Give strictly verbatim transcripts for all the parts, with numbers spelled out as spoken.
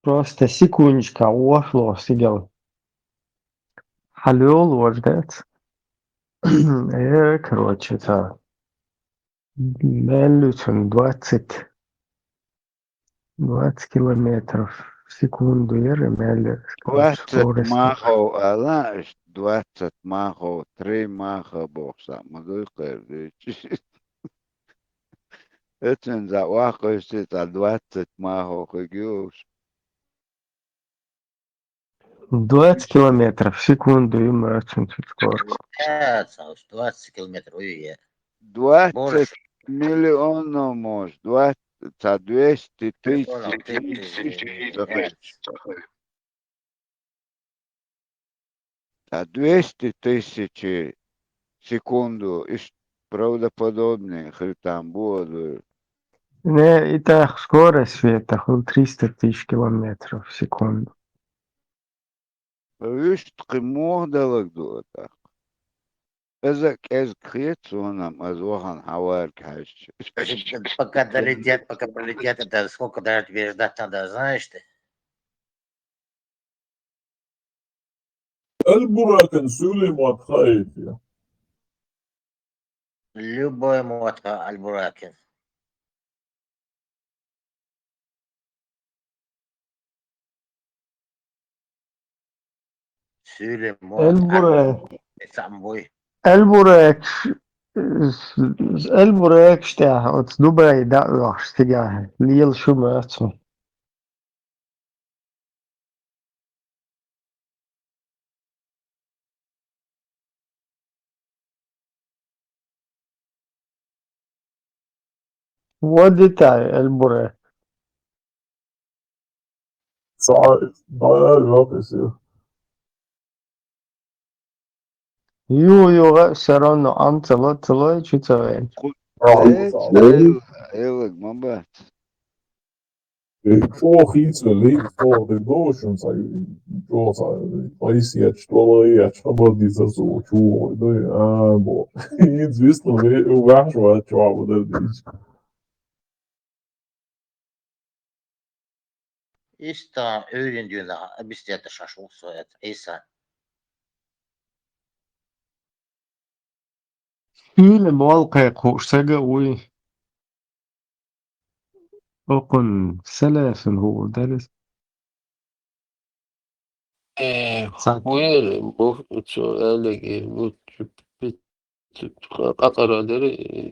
Просто секундочка, охло сигал. Хьалол вождец. Э, короче, это меллюцун двадцать, двадцать километров в секунду, я же меллю, короче, двадцать скорость. Махов, ала, ш-, двадцать махов, три маха бохса, ма дуй кхер, дичи. Эцен за вахкойси ца двадцать махов хигюш. Двадцать километров в секунду, и мы очень чуть скоро. Да, ца уж двадцать километров, ой, я. Двадцать Больше. Миллионов, может, двадцать, ца двести тысяч. Миллионов, ты, ты, ты, ты, ты. А двести тысяч в секунду, иш правдоподобнее хритам буду. Не, и так скорость света, хул триста тысяч километров в секунду. Вишт кхы мух далаг ду атак. Эза кӀезг хет сонам, аз вахан хьаварг хьаьжча. Пока долетят, пока пролетят, это сколько даже тебе ждать надо, знаешь ты? Эльбуракан сулеймат хаиф я. Любой мотха Аль-Буракин. Сулеймат Аль-Бурак. Аль-Бурак. Самбой. Аль-Бурак. Аль-Бурак, штя, вот Дубай, да, ах, штя, лил шумацу. Вот деталь, Эльбуре. Сай, да, я, я, я. Ю, ю, все равно, ан цело, цело, чуть цело. Элэг, элэг, мабат. Чо хийцве лиг, чо ди дошун сай, чо сай, айсият, чо лаят, чо бадиса су, чо, да, а, бо. Известно, ве, ваш, ва, чо, ва, да, диш. Иштта уьйрин дуьйна объяснять шашлыкъ соят Ӏийса. Сулеймат кхайкхуш сага уй. Окхун салафин хӀу дарис. Э, Саг. Вер, бо-, цо аьллеги, бу-, чу-, пи-, цу-, къа-, къакъара дери,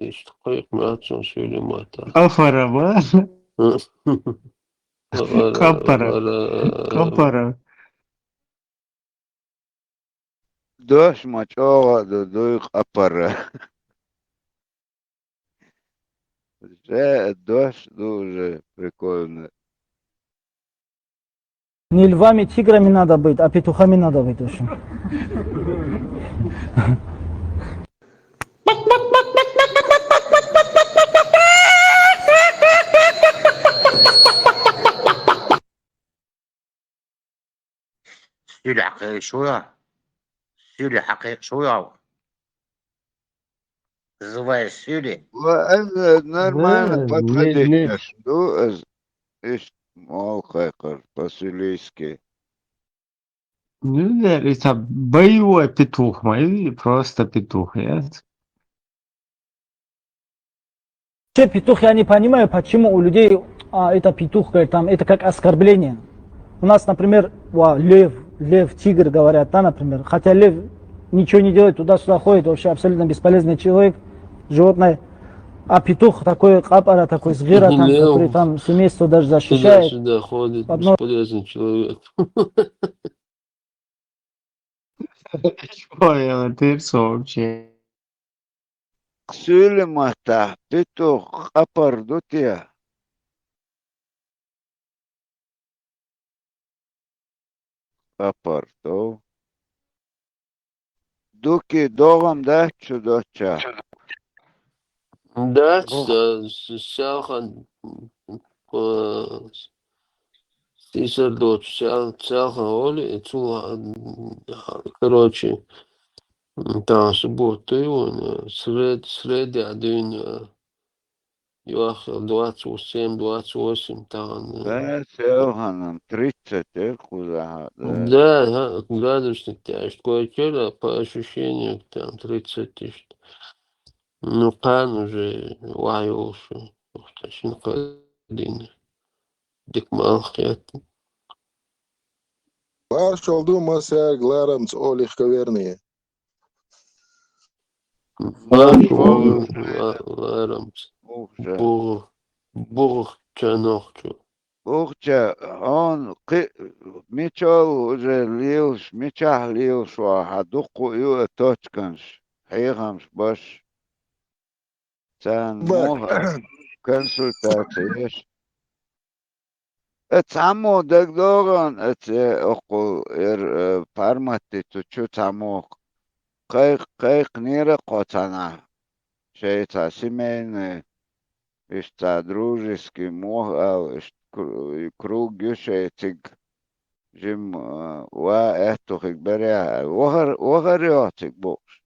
иштта кхайкх мацун Сулеймата. Къапара ба? Къакъара, Къапара. Къапара. Къапара. Дош ма чӀоагӀа ду, дуй къапара. Же, дош ду уже прикольно. Не львами, тиграми надо быть, а петухами надо быть, в общем. Сулей хьакъикъ шу я? Сулей хьакъикъ шу я? Живая Сулей? Ва это нормально, не, подходить не. Ду, из, иш, мол, кхайкхар, по-сулейски. Ну, не, это боевой петух, мой, просто петух, я. Вообще петух, я не понимаю, почему у людей, а, это петух, говорит, там, это как оскорбление. У нас, например, ва, лев, лев, тигр говорят, да, например. Хотя лев ничего не делает, туда-сюда ходит, вообще абсолютно бесполезный человек, животное. А петух такой, къапара такой, згира там, лев который там семейство даже защищает. Туда-сюда ходит, одно бесполезный человек. Чё я на перцу вообще? Сулеймата, петух, къапар ду те? Къапар ду. Дуки догӀам дац чу доча? Дац, да, с-, селхан, э, сисар доч, сел-, селхан оли, цул, а, короче, м, там субботу, э, сред-, среда, день, э, йоах, двадцать семь, двадцать восемь тахан, да. Да, селханам тридцать, э, кхузахьа, да. Да, ха, градусник тяжесть кое-чера, по ощущению, там тридцать ишт. Ну, кхана уже вай йолуш, шин кхадин. Дика малх хет. Маршал ду, массаьрга ларамца олих каверни. Маршал ду, ла-, ларамца. Бухча. Бугу, бугу ча нохчу. Бухча, он кхи-, мичал уже лелаш, мичахь лелаш ваха, дуккха ю а точканаш, хьехамаш баш. Царна муха консультаци еш. Э, цхьаммо дагадогӀан, э, цӀе оккхул эр, э, парматти цу чу цхьаммо кхайкх-, кхайкхнера кхо цхьанахь. Шайца семейный, иштта дружеский, муха ала, иштта кру-, круг ю шайцига. Жим, э, ва аьтту хиг берех аьлла. Вахар, вахар йо цига бохуш.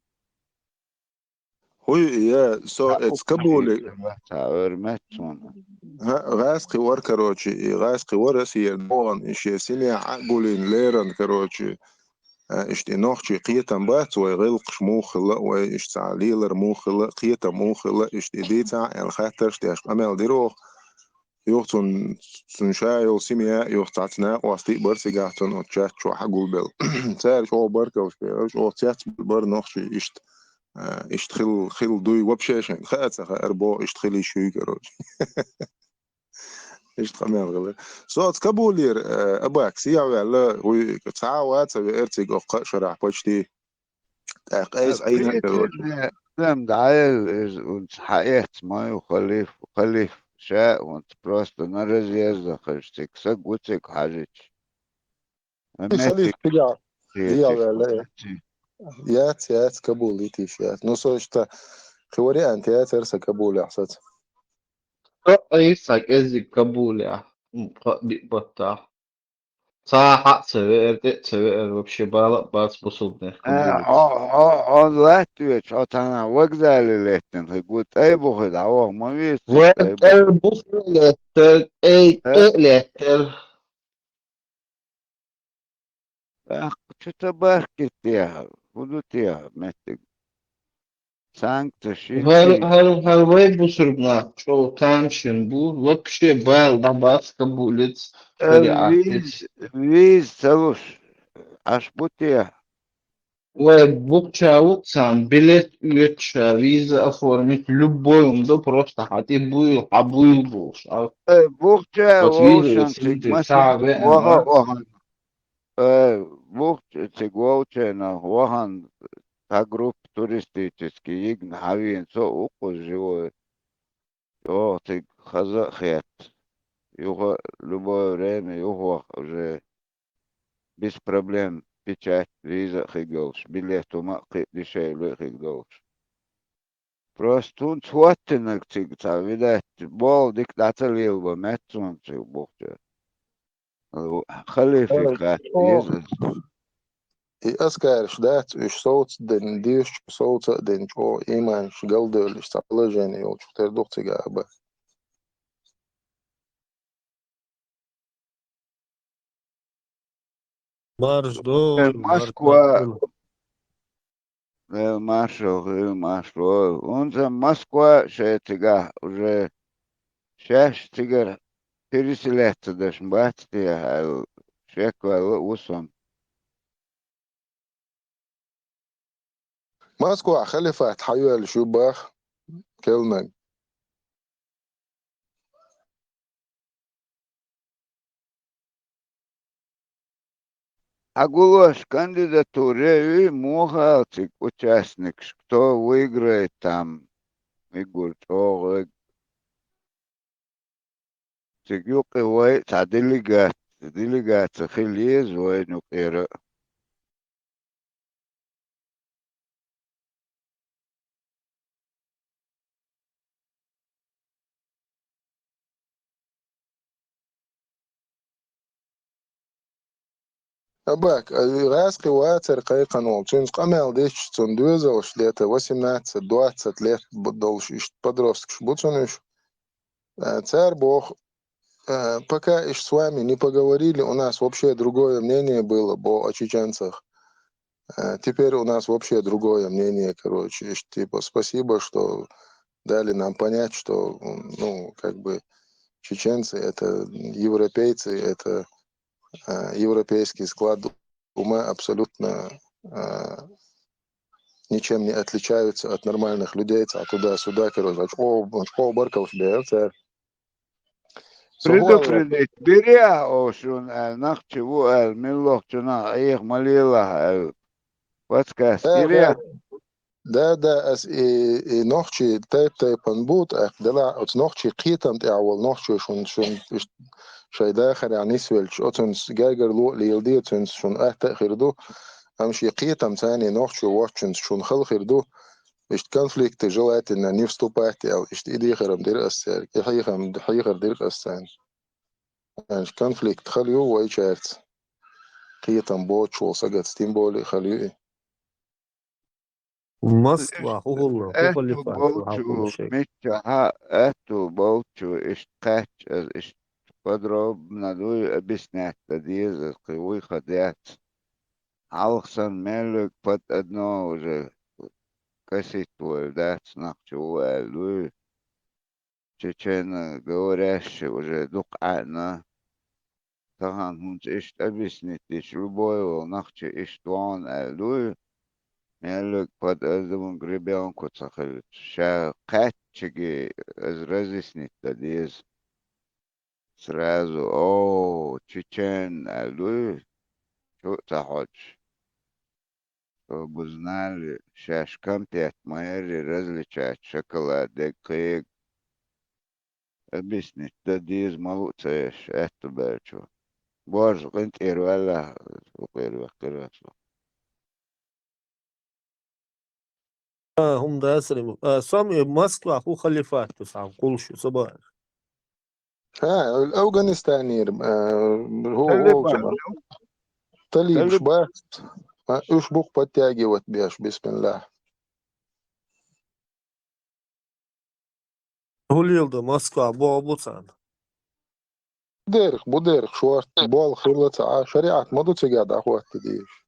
ХӀуй, я, со эца Кабуле. Цхьа эр меттиг суна. ГӀа-, гӀаьскхи вара, короче, и гӀаьскхи вара, сиер догӀан, и шен сине Ӏа а гулйина леран, короче. А, иштта и нохчий кхетам бац, вай гӀиллакхаш муха хилла, вай иштта цхьа лелар муха хилла, кхетам муха хилла, иштта и дийцахь аьлла хаттарш деш къамел дира оха. Юха цунна, цунна ша йолу семья, юха цхьацца накъостий а бара цигахь цунна оцу чат чохь а гулбелла. Цара чӀогӀа баркаллаш бера, чӀогӀа цецбелла бара нохчий иштта, а, иштта хил-, хилла дуй вообще шайна. Хаа ца хаьара боху, иштта хила йиш юй, короче. Иштта къамел хилла. Со оцу Кабулера, а, Абак, сехьа ваьлла, вуй, цхьа а вац а веара цига оккха а шарахь почти. ТӀаккха айса Ӏийна а, короче. Дем дӀаелла иза, унца хьаэцна ма ю, халиф, халиф ша а унца просто на разъезда хезаш цига, саг ву цига хьажича. Халиф меттиг цига дехьа ваьлла, э. Яц, яц, Кабул йитийша яц. Ну, со иштта кхин вариант яцара сан Кабулехь саца. Со Ӏийса кӀеззиг Кабулехь, м, кхо а биъ баттахь. Цхьа а хьа а ца веара, тӀе а ца веара, вообще бала а бац бусулбанех Э, Кабулица. Хьо, хьо, хьо латтавечу, хьо цхьана вокзале леттина хиг ву, тӀай бухи дӀаваха ма веза, Вай тӀай бухи. ТӀай бухи леттара, тӀай Э? тӀе а леттара. ТӀаккха чу ца бахкийта техьа, хӀун ду техьа меттиг? Санкцеш ХӀара, йиттий? ХӀара, хӀара вай бусурба нах чӀогӀа тамашийна бу, вообще бала дӀабац Кабулица, Э, шариӀатица. Виза, виза ца луш, Ӏаш бу те? Вай бухча ву царна билет оьцуш, виза оформить, любой хӀума ду, просто хьан тӀе буйла, хьан буйла бохуш. А Э, бухча вот виза вовшан цига оформить, масех цхьа веана ваха ма. Вахана. Э, бухча цига вовчайна вахана цхьа группа туристический йигна хьавийна со а ву кхуза живой. ЧӀогӀа цига хаза а хетта. Юха любое время юха ваха уже без проблем печать, виза а хиг йолуш, билет хӀума а кхин а дешевле а хиг долуш. Просто хӀунца хӀоттинарг цига цхьа, видать, болу дика дӀа ца лелабо меттиг суна цига бухча. Халифе Э, хатта о, еза. И аскараш дац, уьш совца а дина, дешачу совца а дина, чӀогӀа ийманаш галдевллаш цхьа положение йолчух тера ду-кх цига аба. Марш ду, Э, марш Москва. ду. Э, маршо, э, маршо. ХӀунца Москва шайн цигахь уже шаьш цигара переселяться деш бац те аьлла, шекваьлла а ву сан. Москвахь халифат хьан йоьллуш ю баха, Келнаг? Хьан гулош кандидатура юй, муха ала цига участникаш, кто выиграет там, мигур чӀогӀа. Цига юкъе вай цхьа делегат-, делегация хила еза вайна юкъера. Абак, э, гӀаьскхи вацара кхайкхина волу, цуьнца къамел дича, цунна доьзалш лета, восемнадцать, двадцать лет бу-, долуш иштта подросткаш бу цунна уьш. Э, цар боху, э, пока ещё с вами не поговорили, у нас вообще другое мнение было бо-, о чеченцах. Э, теперь у нас вообще другое мнение, короче. Ещё, типа, спасибо, что дали нам понять, что, м, ну, как бы, чеченцы — это европейцы, это, э, европейский склад ума, абсолютно, э, ничем не отличаются от нормальных людей, ца туда-сюда, короче, очко, очко баркалш бер, цар. Предупредить биря, о, шун, э, нахчи ву, э, миллохчуна, их малила, э, подсказ. Да, биря. Да. Да, да, ас и, и нохчи тайп-тайпан бут, ах, дела, оц нохчи кхетам тӀехь волу нохчо шун, шун иш-, шай дахарехь нисвелча, оцунца гергарло а леладе, цуьнца шун атта а хир ду, амма шен кхетам царний нохчо воцчунца шун хала хир ду, иштта конфликты желательно не вступать аьлла, иштта и дехарам дира ас цаьрга, и хьехам, хьехар дира ас царна. Аьлча конфликт хала ю вайчаьрца. Кхетам боцуш волу сагаца, тем более хала ю и. Москва, хӀу хӀулло, хӀу аьтту халифат, болчу, хӀу шайга. Миччахьа аьтту болчу, иштта кхаьчча, ас иштта подробно дуй, объяснять дан деза, кхин вуй хан дац. Хьалха санна мел верг под одно уже косить волу дац, нах чу ву аьлла дуй. Чечено говорящий уже дукха Ӏаьна. Тахана хӀунца иштта объяснить дича, любой волу нах чу иштта вон аьлла дуй. Мел верг под одну гребёнку ца хилча, ша кхаьччиге ас разъяснить дан деза. Сразу: «О, чечен», — аьлла дуй, чу а ца хьожуш. Чтобы знали, шаьш конфет ма ярри различать шоколад дерг кхега. Объяснить дан деза ма луъу ца еш, аьтту баьлчо. Борза къинтӀера ваьлла, юкъера веккхира со. А, хӀума дацарий? А, сом и Москва хӀу халифат ду, цхьа кхуллуш ю, ца бахара. Ха, Афганистанера, а, хӀу, хӀу, талибан. Талиб-, талибаш бац. А, уьш бу-кх подтягивать беш, бисмиллахӀ. ХӀу леладо Москва, боху бу царна. Бу дерриг, бу дерриг, шорта болх хилла ца Ӏа, шариӀат ма ду цигахь дӀахӀотта дезаш.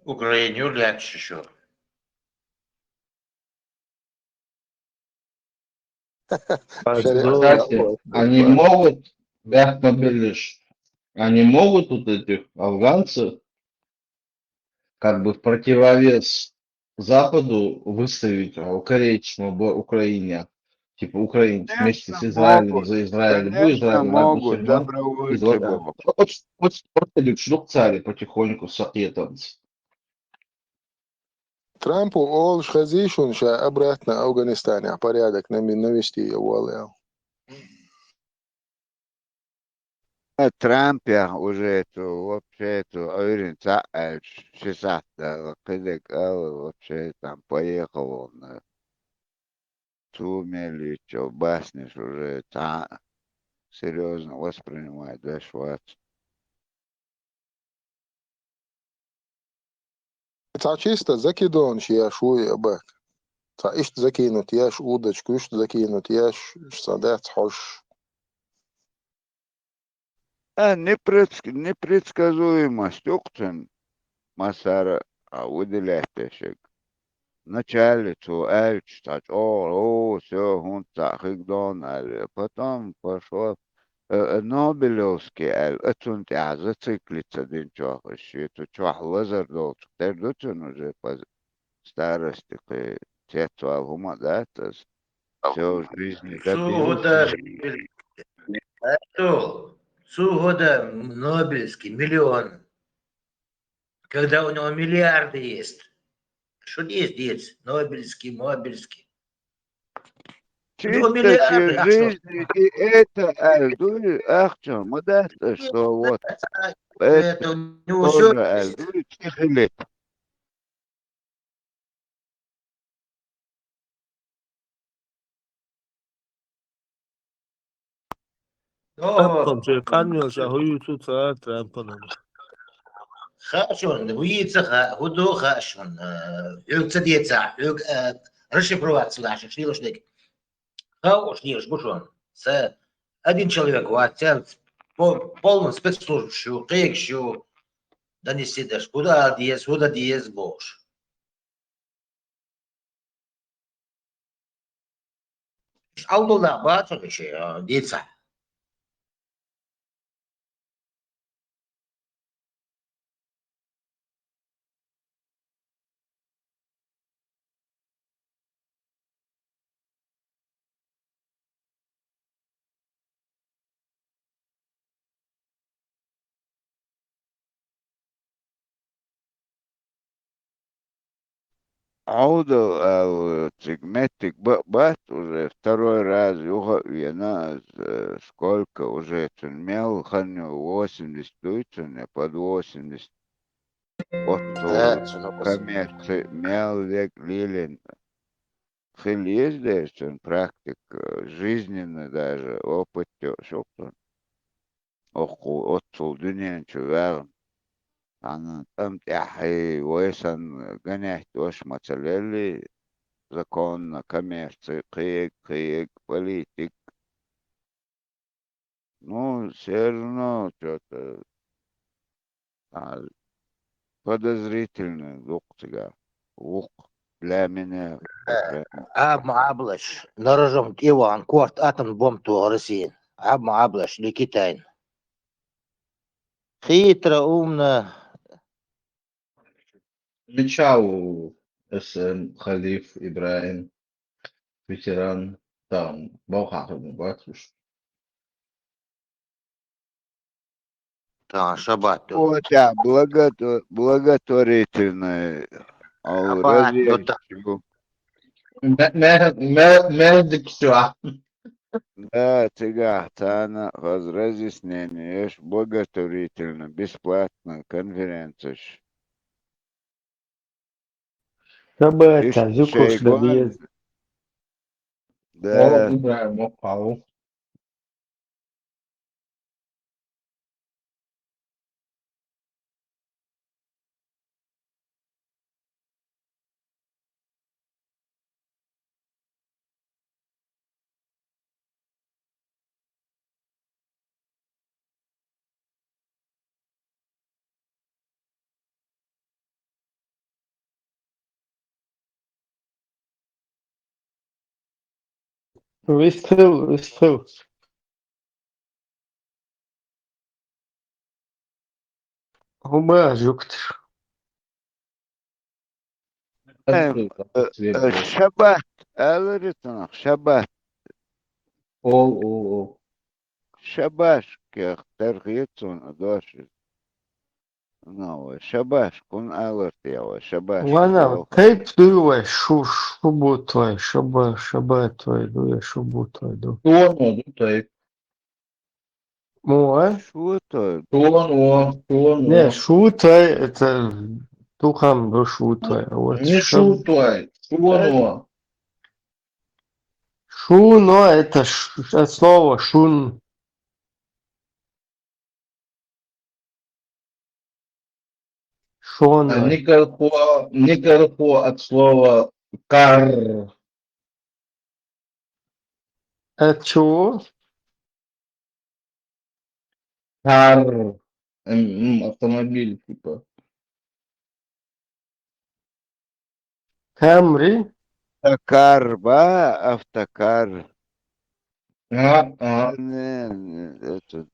Украина ю лаьтташ шу. Кстати, они могут, бехк ма биллалаш, они могут вот этих афганцев как бы в противовес Западу выставить, а, корейцам, бо-, Украине. Типа, украинцы вместе с Израилем, за Израиль, бу Израиль, могут, добровольцы могут. Очень, очень, очень люкс, ну, цари потихоньку сакъетанцы. Трампу олуш хезий шуна, ша обратно Афганистанехь порядок нами-, навести йо волу аьлла? Трампехь уже цо вообще цо Ӏуьйрина цхьаъ аьлча, ши сахьт ала, кхидерг ала, вообще там поехал он. Цо мел йиччо баснеш уже цхьа а серьёзно воспринимать деш вац. Цхьа чисто закидонаш еш ву и абаха. Цхьа иштта закинут еш, удочку иштта закинут еш, сан дац хьожуш. А, непредск-, непредсказуемость ю-кх цуьнан массара а выделять деш ерг. Вначале цо аьлча цхьа чӀогӀа, о, всё, хӀунда цхьаъ хиг дона аьлла. Потом пошло, э, э, Нобелевский аьлла, а цунна тӀехь зациклиться динчохь, шен цу чохь лазар долчух тера ду цуьнан уже паз-, старости кхин цецвала хӀума а дац аса. Всё, жизни добился. Цу хӀу дан, цу хӀу дан Нобелевский миллион. Когда у него миллиарды есть. Что есть, есть? Нобелевский, Нобелевский. У него миллиарды, а что? Жизни и это, аьлла дуй, ахча, ма дац, что вот. Это у него всё тоже, аьлла дуй, чехилит. Трампан шайн къанвелча хӀу юьйцу ца Трампана? Хаьа шуна, хӀу йийца хаьа, хӀу ду хаьа шуна, э, хьоьга ца децахь, хьоьга, э, расшифровать ца лахьаш, шилуш дерг. Хауш деш бу шуна. Са один человек вац, цел по-, полный спецслужбаш ю, кхегаш ю, донести деш, куда деза, куда деза бохуш. Иш Ӏовдалла бацара иш, а, дийца. Ӏовдал ала цига меттиг ба-, бац уже, второй раз юха а вена аз, э, сколько уже цун мел хан ю, восемьдесят дуй цун, я под восемьдесят. Оццул, да, цун коммерци мел лег лелен. Хила еза дерригачун практика, жизненный даже опыт йолуш ву-кх цун. Оккхул оццул дуьнен чу ваьлла. Цхьана тӀам тӀехь вай санна гонять дош ма ца лелли, законно, коммерци, кхиъ, кхиъ, политик. Ну, всё равно чё-то, а, подозрительно ду-кх цигахь. Ву-кх для меня, по крайней мере. Ӏаба ма Ӏабалаш, нарожом тӀе а вахана, корта атомна бомба тоху Россина. Ӏаба ма Ӏабалаш, Никитайн. Хитра, умна. Мича ву СМ Халиф ИбрахӀим, ветеран, там, бохахь хӀума бац уьш. Тахана шабат ду. О, да, благото-, благотворительный, а, Шабат ду, да. Ме-, ме-, ме-, мезиг чохь. Да, цигахь царна хаза разъяснение еш, благотворительно, бесплатно конференцеш. Шабат, иштта зуькуш шайн дан гонна деза. Да. О, ИбрахӀим, моккхал. Вистхила, вистхила. ХӀун боху жуьгташа? Эм, э, э, шабат, аларе цунах, шабат. О, о, о. Шабашкех тера хета суна дош иза. Ну, вай шабашка, хӀунда алар те вай шабашка? Ванал, йоху тайп дуй вай, шу, шу бу твой, шаба-, шаба твой ду, я шу бу твой ду. Шуно ду тайп. Муха? Шу твой. Шуно, шуно. Не, шу твой, это тухам ду шу твой. А вот не шу твой, шуно. Шуно, это ш-, от слова шун. Шуно. А никархо, никархо от слова кар. От чего? Кар. М, м, автомобиль, типа. Камри? Автокар, ба, автокар. А, а. Не, не, это,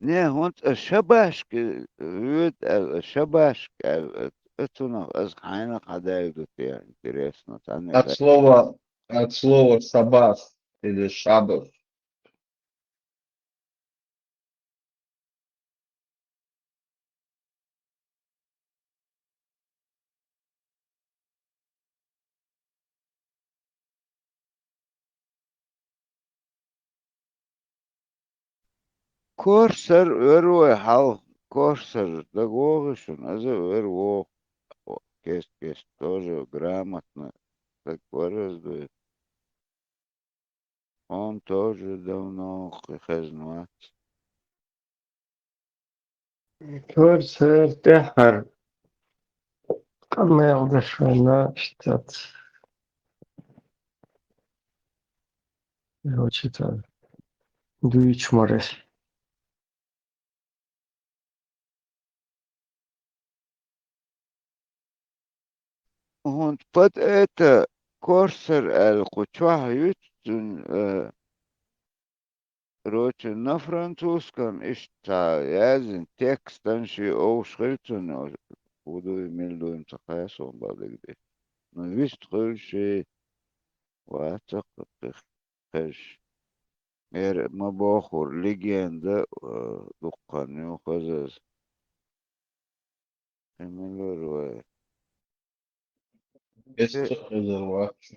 не, хӀунда шабашка, вуьйта аьлла, шабашка аьлла, цунах аса хьайна хьадаьлла ду те, интересно, цхьанна. От слова, от слова шабаш или шабаш. Корсар вер вай хьалха, корсар дагавогӀий шуна, аза вер вогӀу. Кест-кест тоже грамотно, так варазду. Он тоже давно кхин хезна вац. Корсар тӀаьххьара къамел деш вайна иштта. Короче, это дуйчмарес. ХӀунда под это корсар аьлла кху чохь юьту цуьнан, э, короче, на французском иштта яздина текстан ши овш хир цунна, хӀун дуй, мила дуй, ца кхайса хьуна бакъдерг де. Ну, вист хуьлу ши, вац-кх хезаш. Яра ма бохура, легенда, э, дуккха ю хазаза. Эмилур вай. Эс Се-, ца хезар вац.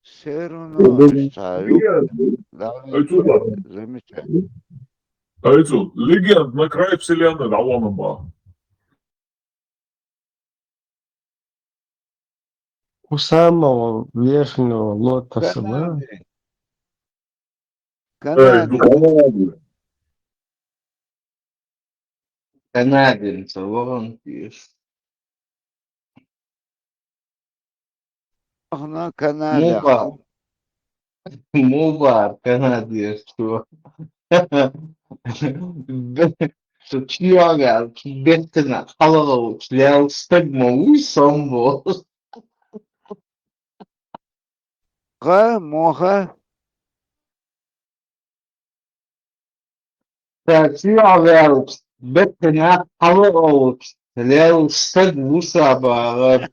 Все равно, Мгм. Ай, цу, ладно. Замечательно. Ай, цу, легенд на край вселенной, да, вон он. У самого верхнего лотоса, да? Канадин. Э, ну, Канадин. Канадин, ца вон пиш. Ахна Канада. Муха. Муха, Канада, что? Бе-, что чьёга, беттина, халалу, члял, стегма, уй, сомбо. Ха, муха. Ша чу а ваьлча, беттанах хьала а олуш, лел стаг ву ша бахар.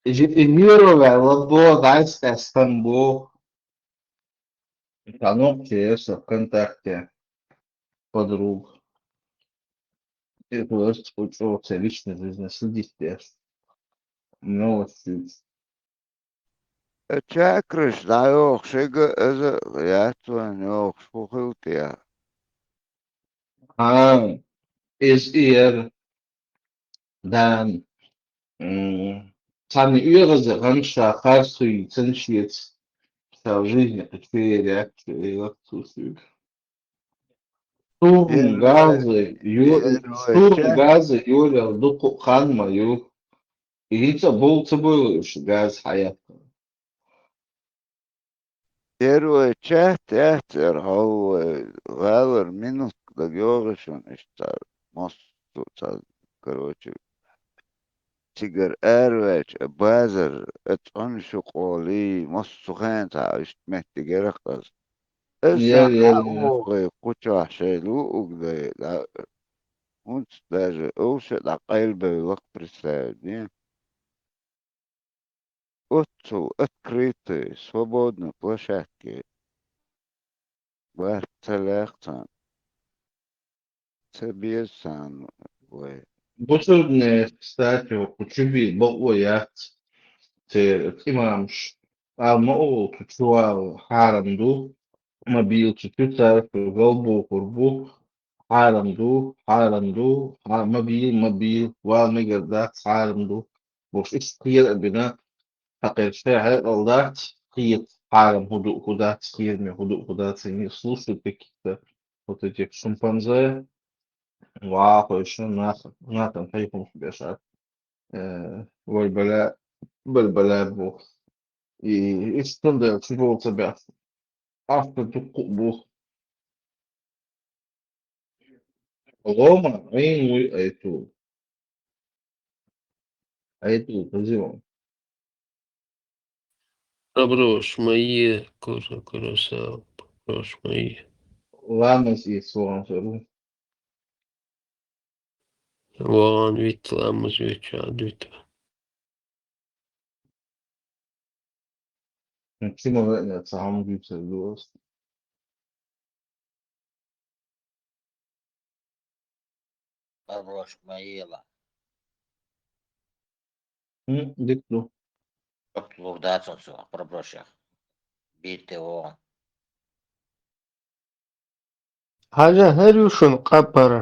Жи-, жиро ваьлла бо, дайс тестан бо. Станок Т С ВКонтакте. Подруг. И просто учёт личной жизни следить деш. Новости. Э, чаьркраш дӀайохуш, шига аза яц вайн йохуш, хӀун хилла тӀе? Ха, иза и яра, дан, м, цхьана оьгӀазе гӀан ша харцуьйцан шеца, ша в жизни кхечу яц, и лац цу соьга. Сурм газа ю-, сурм газа йолал дукха хан ма ю. И хӀинца а бовла ца бойла уьш газа хьаяккха. Первый чат яц яра хьо вай гӀалара минутка дага йогӀу шуна иштта цара массо а цхьа, короче, цигара араваьлча, а базар, а цӀанна шу къолий, массо а хенахь цхьа иштта меттиг яра-кх аса. Аса Я, я, я. ВогӀий кхучохь шайн луъуг дай, да, хӀунца даже овша дӀакъайлабевлла-кх, представить де. Оццул открытый, свободный площадки бац, ца лаьхьа царна. Ца беза царна вай. Бусурбанаш, кстати, кху чу бийла бакъо яц, церан имамаш. Ала ма олу, кху чу вала хьарам ду, ма бийла, кху чу цара шу галбохур бу, хьарам ду, хьарам ду, хьа-, ма бийла, ма бийла, вала мегар дац, хьарам ду. Бохуш, иштта кхера а бина, хьакхера шайн хьекъал дац, кхета хьарам хӀун ду, хӀун дац, кхераме хӀун ду, хӀун дац, они слушают каких-то вот этих шимпанзе, вахойша, нах-, нахана хьехамаш беш, э, вай баля-, баль-, баля бу. И иштта дан дела чу дола ца беш. Ахча дуккха а бу. Лома Ӏийна вуй Айтул. Айтул, хаза ву. Проброш ма е, кура, кура са, проброш ма е. Ламаз и слон сару. Вон вит ламаз вича дуьта. Кхин ма веана, ца хьама дуьйцур ду ас. Проброш ма ела. М, дика ду. Лур дац оцу проброшех. Бийр тӀе вогӀу. Хьажа, хӀара ю шуна къапара?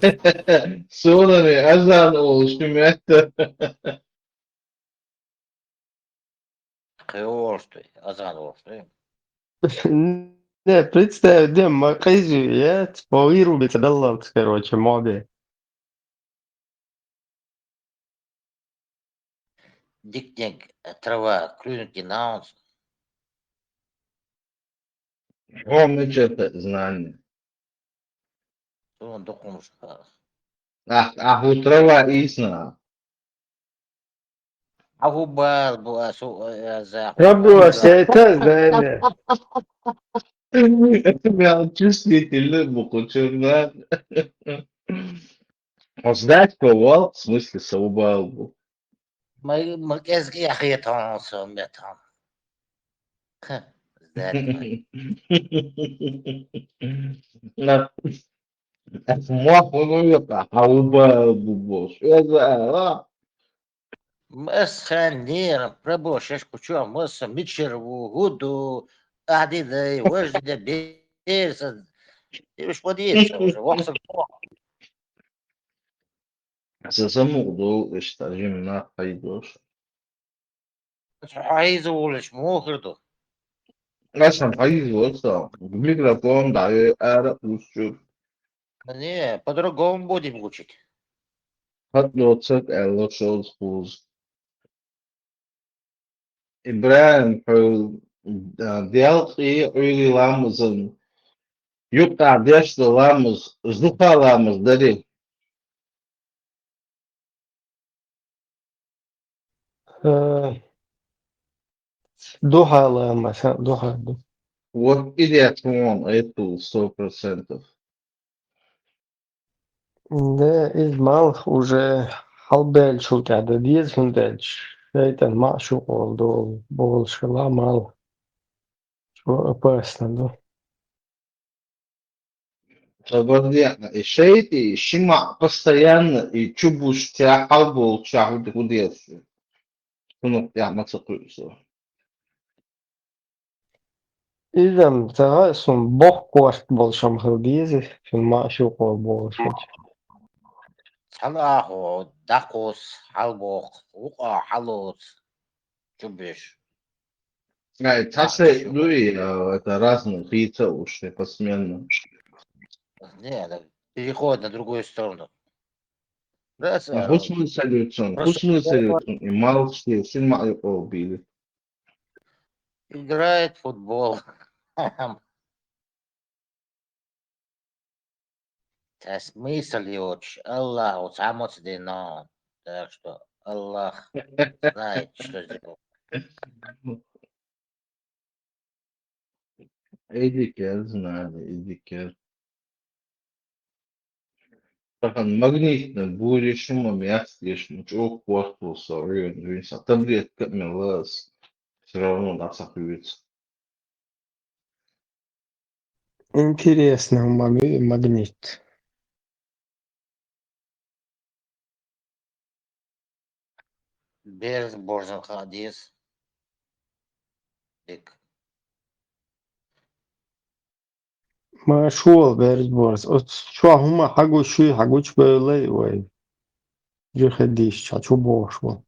Сонами азан олуш метта. Кхы олуш ду, азан олуш ду. Не, представь, де, ма къизу, я, типа, вырубится, да, ладно, короче, моде. Дик-дик, трава, клюнуть и наунс. О, мы что-то знали. Суна дукхумшха. Ах, ах, у трава исна. Аху бар бу асу, э, за. Трава сета, да, не. Мял чувствительный бу кучурна. Ждать кого? В смысле, соубал бу. Ма, ма, эзги яхи тон со метан. Ха, ждать ма. На. Махуну яка, хауба бу бос. Я за, а? Мас хан нер, прабо шеш кучу, мас мичер ву, гуду, ади дай, вожди да берса. Ты уж подъедешь уже, вахса. Са самугдул, ишта, жимна, хайдош. Хьайза волаш мохир ду. Аса хьайза волса. Микрофон да, э, ара усчур. Не, по-другому будем учить. Хат лоцак, э, лошоз хуз. Ибраим, ху, да, диалкъи, уйри ламазан. Юкъа дешла ламаз, зуха ламаз дари. Э, духа ламаз, ха, духа ду. Вот идея тон, это сто процентов. Да, из малх уже хьалбаьлчул тӀаьхьа дан деза, хӀунда аьлча шайтӀан маӀшукъ волу долу, болуш хила малх. Чо опасно ду. Ца бардеана, и шайтӀи, и ши маӀа постоянно, и чу буш цхьа хьал болча хӀу-, хӀу деза шу? Шуна тӀехь ма ца кхуьу со. Иза-м ца хаьа суна, боху корта болуш ма хила деза, шуна маӀшукъ волу болуш хилча. Цхьана ахо дӀакхосса хьалбоху, вукъа хьалоцу, чубеш. Ай, цхьа шайъ ду и, а, это разные хийца уж, и посменно. Не, это переход на другую сторону. Раз, а, а, хӀусман салют сон, просто хӀусман салют сон, и малчте, шин маъ юкъо били. Играет в футбол. Та смысл йоцуш, Аллаху цхьамаца дина. Так что Аллах знает, что сделал. Эдикер знали, эдикер. Тахана магнитный бури шума мясо ешма чӀогӀа кхоссало со район, вин сан таблетка а мелла ас. Всё равно дӀа ца хуьйцу. Интересно, магни-, магнит. Берза борзан хаа деза. Дика. Ма шула берза борза. Оцу чохь хӀума хьагуш, шуй хьагучу бевллай вай. Жихе дийшча, чу бохуш ву.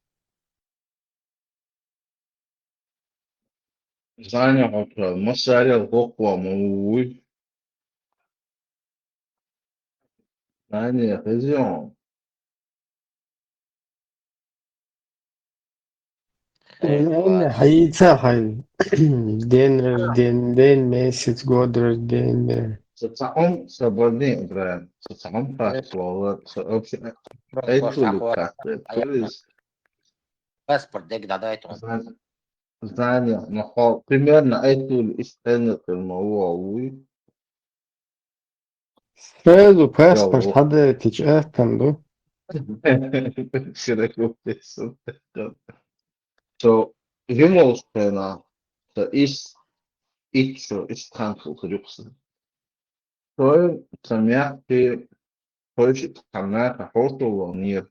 Саня хьокхура, массарел хӀокхо ма вуй. Саня, хезий хьуна? Хьайна хьайца хьайн день рождения, день, месяц, год рождения. Со цхьа хӀума, со бадни, Ибраим, со цхьа хӀума хаттавала, со вообще айтули хаттар. То есть паспорт дег дадайтун. Знание, но хо-, примерно айтули ис ценник ма вуй. Сразу паспорт хьадайтича аьттан ду. Шире купдесун. Со жимолчу хенахь, со ис, итт шо, ис тхан хилла хир ю-кх сан. Со сан мехкий, со иши тхан наха хьошалгӀанера.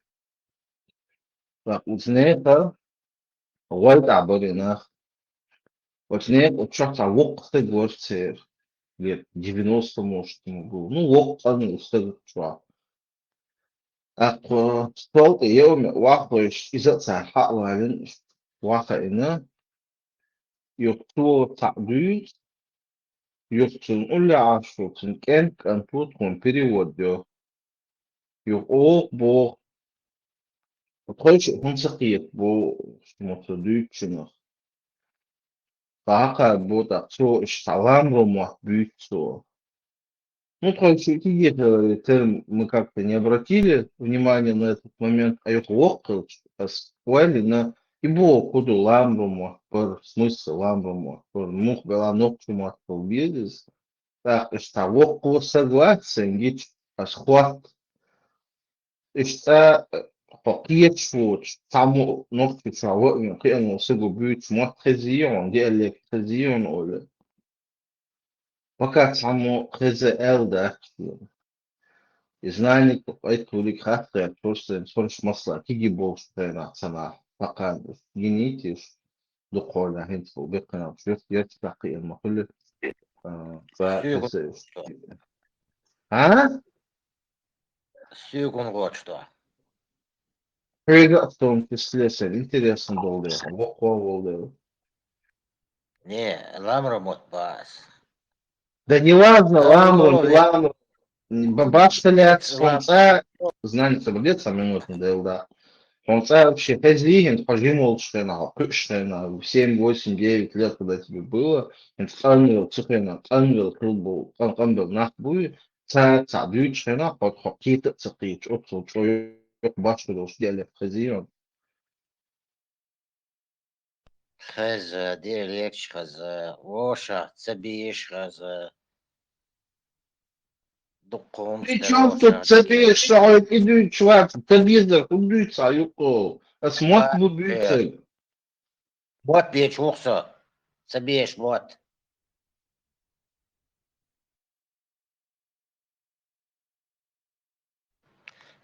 Ткъа оцу нехан гӀой тӀехь бара и нах. Оцу нехан оцу чохь цхьа воккха стаг вара церан. Лет девяносто, может, ему было. Ну, воккха къанволу стаг чохь. ТӀаккха стол тӀе йоуна вахлойш, иза а цара хьа а валийна, ваха а йина, юха цо цхьаъ дуьйцу, юха цунна уллехь Ӏаш ву, цуьнан кӀентан кӀант ву, тхуна перевод йо. Юха оха боху, тхойша а хӀунда ца кхета боху, ма ца дуьйцучунах. Ткъа хьакха боху, тӀаккха цо иштта цхьа ламаро мотт буьйцу цо. Ну, тхойша а кхетий хиларе, тера мы как-то не обратили внимания на этот момент, а юха воккха хилча, ас ойла йина, и боху, хӀун ду ламаро мотт бара, в смысле ламаро мотт бара, муха бела нохчийн мотт бала беза иза. ТӀаккха иштта воккхо саг вац сайн гича, ас хӀотта. Иштта хьо кхеташ воцуш, цхьаммо нохчийчохь ваъ вина кхиъна волу сага буьйцу мотт хезий хьуна, диалект хезий хьуна олий. Пока цхьаммо хеза аьлла дац шена. И знаниг, къайтталуриг хатта гӀерташ, просто цхьанаш масала кегий болуш хенахь ца нах, пока гинийта уьш, дукха хьолахь хӀинца бу беккхинарш, юьртахь кхиъна ма хуьлу. А, ца Соьгун хеза уьш. А? Соьгун гӀочу тохь. Хьоьга а в том числе, сен интересно долу дела, воккхо волу дела. Не, ламаро мотт бац. Да не важно, ламаро, не ламаро. Ба-, башха лаьцна хьуна цӀа, знание соблюдается, минутный дела, да. Хьуна цӀа вообще хезий хӀинца, хьо жима волчу хенахь, хьо кхуьуш хенахь, семь, восемь, девять лет, когда тебе было, хӀинца къанвелла цу хенахь, къанвелла хилла бу, къан-, къанбелла нах буй, цара цхьаъ дуьйцучу хенахь, хьо, хьо кхета а ца кхеташ, оццул чӀогӀа башха долуш диалект хезий хьуна. Хеза, диалекташ хеза, вовшах ца безаш хеза. Дуккха хӀуманаш При чём тут ца безаш, ша хьоьга и дуьйцуш вац, ца безар хӀун дуьйцу хьан юккъехула? Ас мотт бу буьйцург. Мотт бечу ву-кх со. Ца безаш мотт.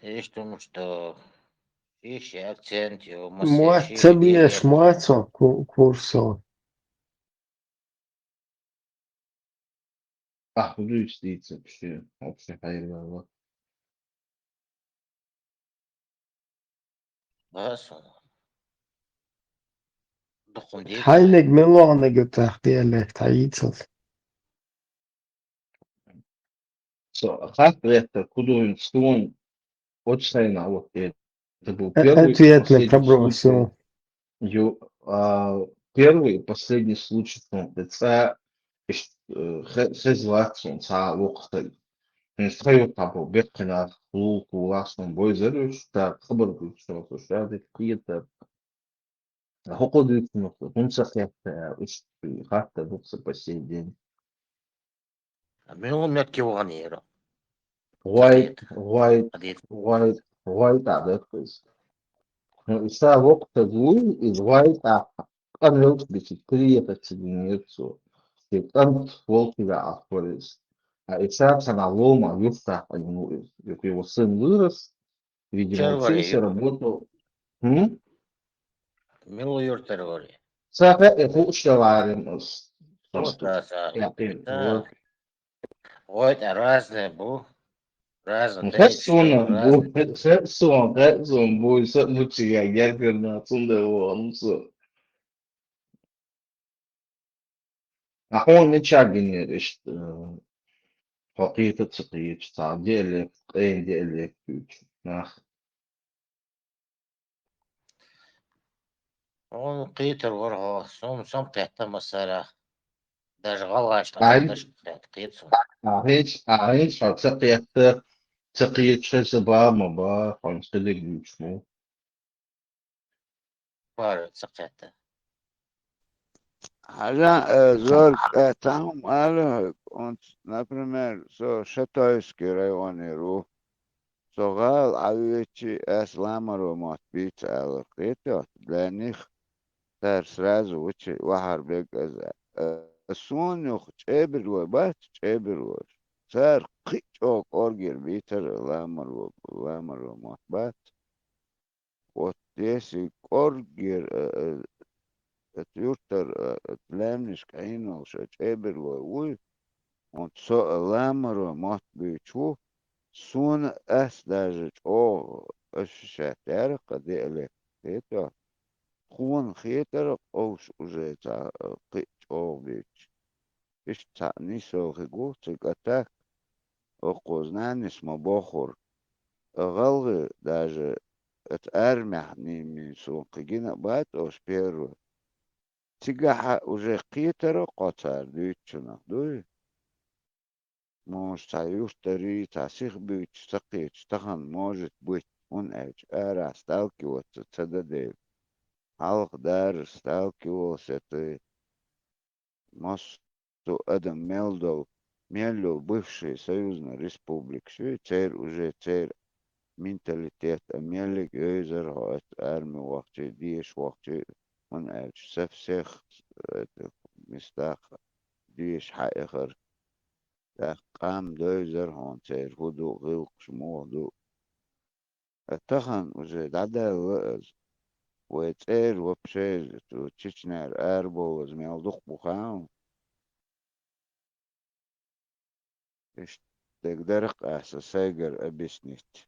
Иштта хӀуманаш ду, шиш акцент ю, масех Мотт шиш ца безаш диалект. Мотт со ку-, курсо. Ахь дуьйцу дийца вообще, вообще хьайр ваьлла. Аса. Дукхун дийца. Хьайниг мелониг тах диалект хьайцал. Со хатта гӀертар, кху дуьйна суна оцу сайна, вот, это был Э, первый и ответ на последний проброс, случай. Ну. Ю-, а, первый и последний случай, что это цӀа, иш-, э, хе-, хеза вац суна цхьа а воккха стаг. ХӀинца тхан юккъехь болу беккхинарш, лулахь, кулахь суна бойзар уьш, цара хабар дуьйцуш, со шадерг кхетар. ХӀокху дуьйцунах хӀунда ца кхетта, уьш хатта ду-кх сан по сей день. А мила метке ваханера? ГӀой, гӀой, гӀой, гӀой тӀе даккха иза. Ну, и ша воккха стаг вуй, иза гӀой тӀе къанвелча бисиг приехать ца динера цо. Шен кӀант волчу веа Ӏаш вара иза. А и ша цхьана лома юьртахь Ӏийна ву иза. Юха его сын вырос, видимо, учился, работал. М? Мила юьртара вара? Ца хаьа, хууш ца варим ас. Просто ца хаьа. Яккхий, да. Вот. ГӀой тӀе разный бу. Разный. Ну, хӀара суна бу, хӀара суна, хӀара суна бу, сан мучига гергар нах, цундела вахана со. А хьуна мичахь гинера иштта, э, хьо кхета а ца кхеташ, цхьа диалект, къена диалект дуьйцу нах? Хьуна кхетар вара хьо, суна сам кхетта массара. Даже гӀалгӀашна Ай? Кхеташ кхетта суна. А хӀинца, а хӀинца хьо ца кхетта, ца кхеташ хеза ба, ма ба, хьуна ца дерг дуьйцуш бу. Бара ца кхетта. Хьажа, э, Зорг, э, цхьа хӀума ала хьоьга, оцу, например, со Шатойский районера ву. Со гӀала Ӏавечи, ас ламаро мотт бийца алар кхетий хьо, даьннах, цара сразу вучи вахьар бег аза. Э, суна юха чӀебарлой бац, чӀебарлой. Цара кхин а чӀогӀа кӀоргера бийцар ламаро, ламаро мотт бац. Вот если кӀоргера, э, э, эта юьртара, э, эта лаьмнашка Ӏийна волуш, э, чӀебарлой вуй, вот со, э, ламаро мотт буьйцуш ву, Сона ас даже чӀогӀа аш шаьтта яра-кх диалект, хетий? Тхона хетара къовш уже ца кхы а чӀогӀа буьйцуш. Иштта цхьаъ нийсвелла хи гу цига а так, оцу знанис ма бохура. ГӀалгӀай даже оцу армехь нийсса суна кхин гина а бац оцу первый. Цигахь уже кхетара кхо цара дуьйцучунах, дуй? Может, цхьа юртарий, цхьа сиха буьйцуш ца кхеташ тахана может быть, хӀунда аьлча арахь сталкиваться ца дан дела. Хьалха дара сталкиваться, массо а адам мел долу, мел йолу бывший союзный республикаш ю, церан уже церан менталитет а меллиг йовзара хьо оцу арми вахчий, деша вахчий, хӀунда аьлча со всех, э, местах деша хьаэхара. ТӀаккха къам девзара хьуна церан хӀун ду, гӀиллакхаш муха ду. Ткъа тахана уже дӀадаьлла аса. Вай цӀера вообще цу Чечняра арабовлаза мел дукха бу хаьа хьуна. Иштта дерг дара-кх аса сайгара объяснить.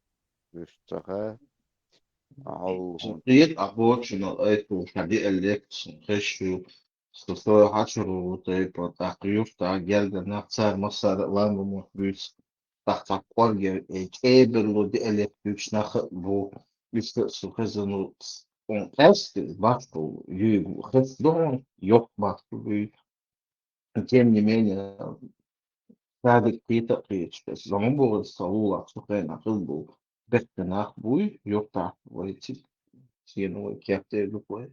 Уьш ца хаьа, а хьалха хӀун Къета а бочунал айту хьан диалект сун хеш ю. Со со хьачур ву тайпа, тӀаккха юртахь гергара нах, цара массара а лам-ламат буьйцу. ТӀаккха цхьа кӀоргера, э, кӀеберло диалект буьйцуш нах а бу. Иштта а со хеза, ну, къаьсттина башхалла юйгу хеза ду хьуна, йоккха башхалла юй. Тем не менее, садик кхета а кхеташ, аса зама боху, аса лулахь цу хенахь хилла бу. Бехке нах буй, юртахь вай цига, сена вай кепте ду вай.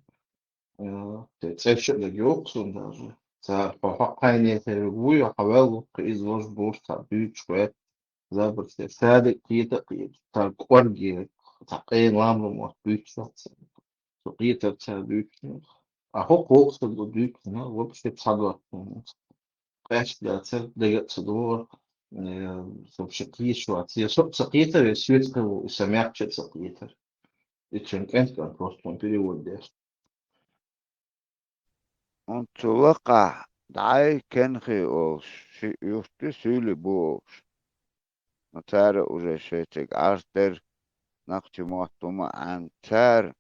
Э, те цӀерш а дага йоккху суна даже. Цара хьо хьакхайне хир вуй, хьо ваьлла ву-кх иза важа буш, цхьа дуьйцуш ваьлла. Забарте садик кхета а кхеташ, цара кӀорге, цхьа къена лам-ламат буьйцуш вац. Со кхетар цара дуьйцуш. А хӀокху воккхачу стага дуьйцуш, вообще цхьадоцу. Къаьстта дацара, дага а ца догӀура, э, со вообще кхеташ вац. Я со а ца кхетара, я соьца хир ву, и сан маьхча а ца кхетара. И цуьнан кӀентан просто перевод деш. Хьуна цу лакхахь дӀай кенхи олуш, ши юрт ю, суьйли бу олуш. Но цара уже шайцига Ӏаш дара, нохчийн мотт хӀума а Ӏан цара,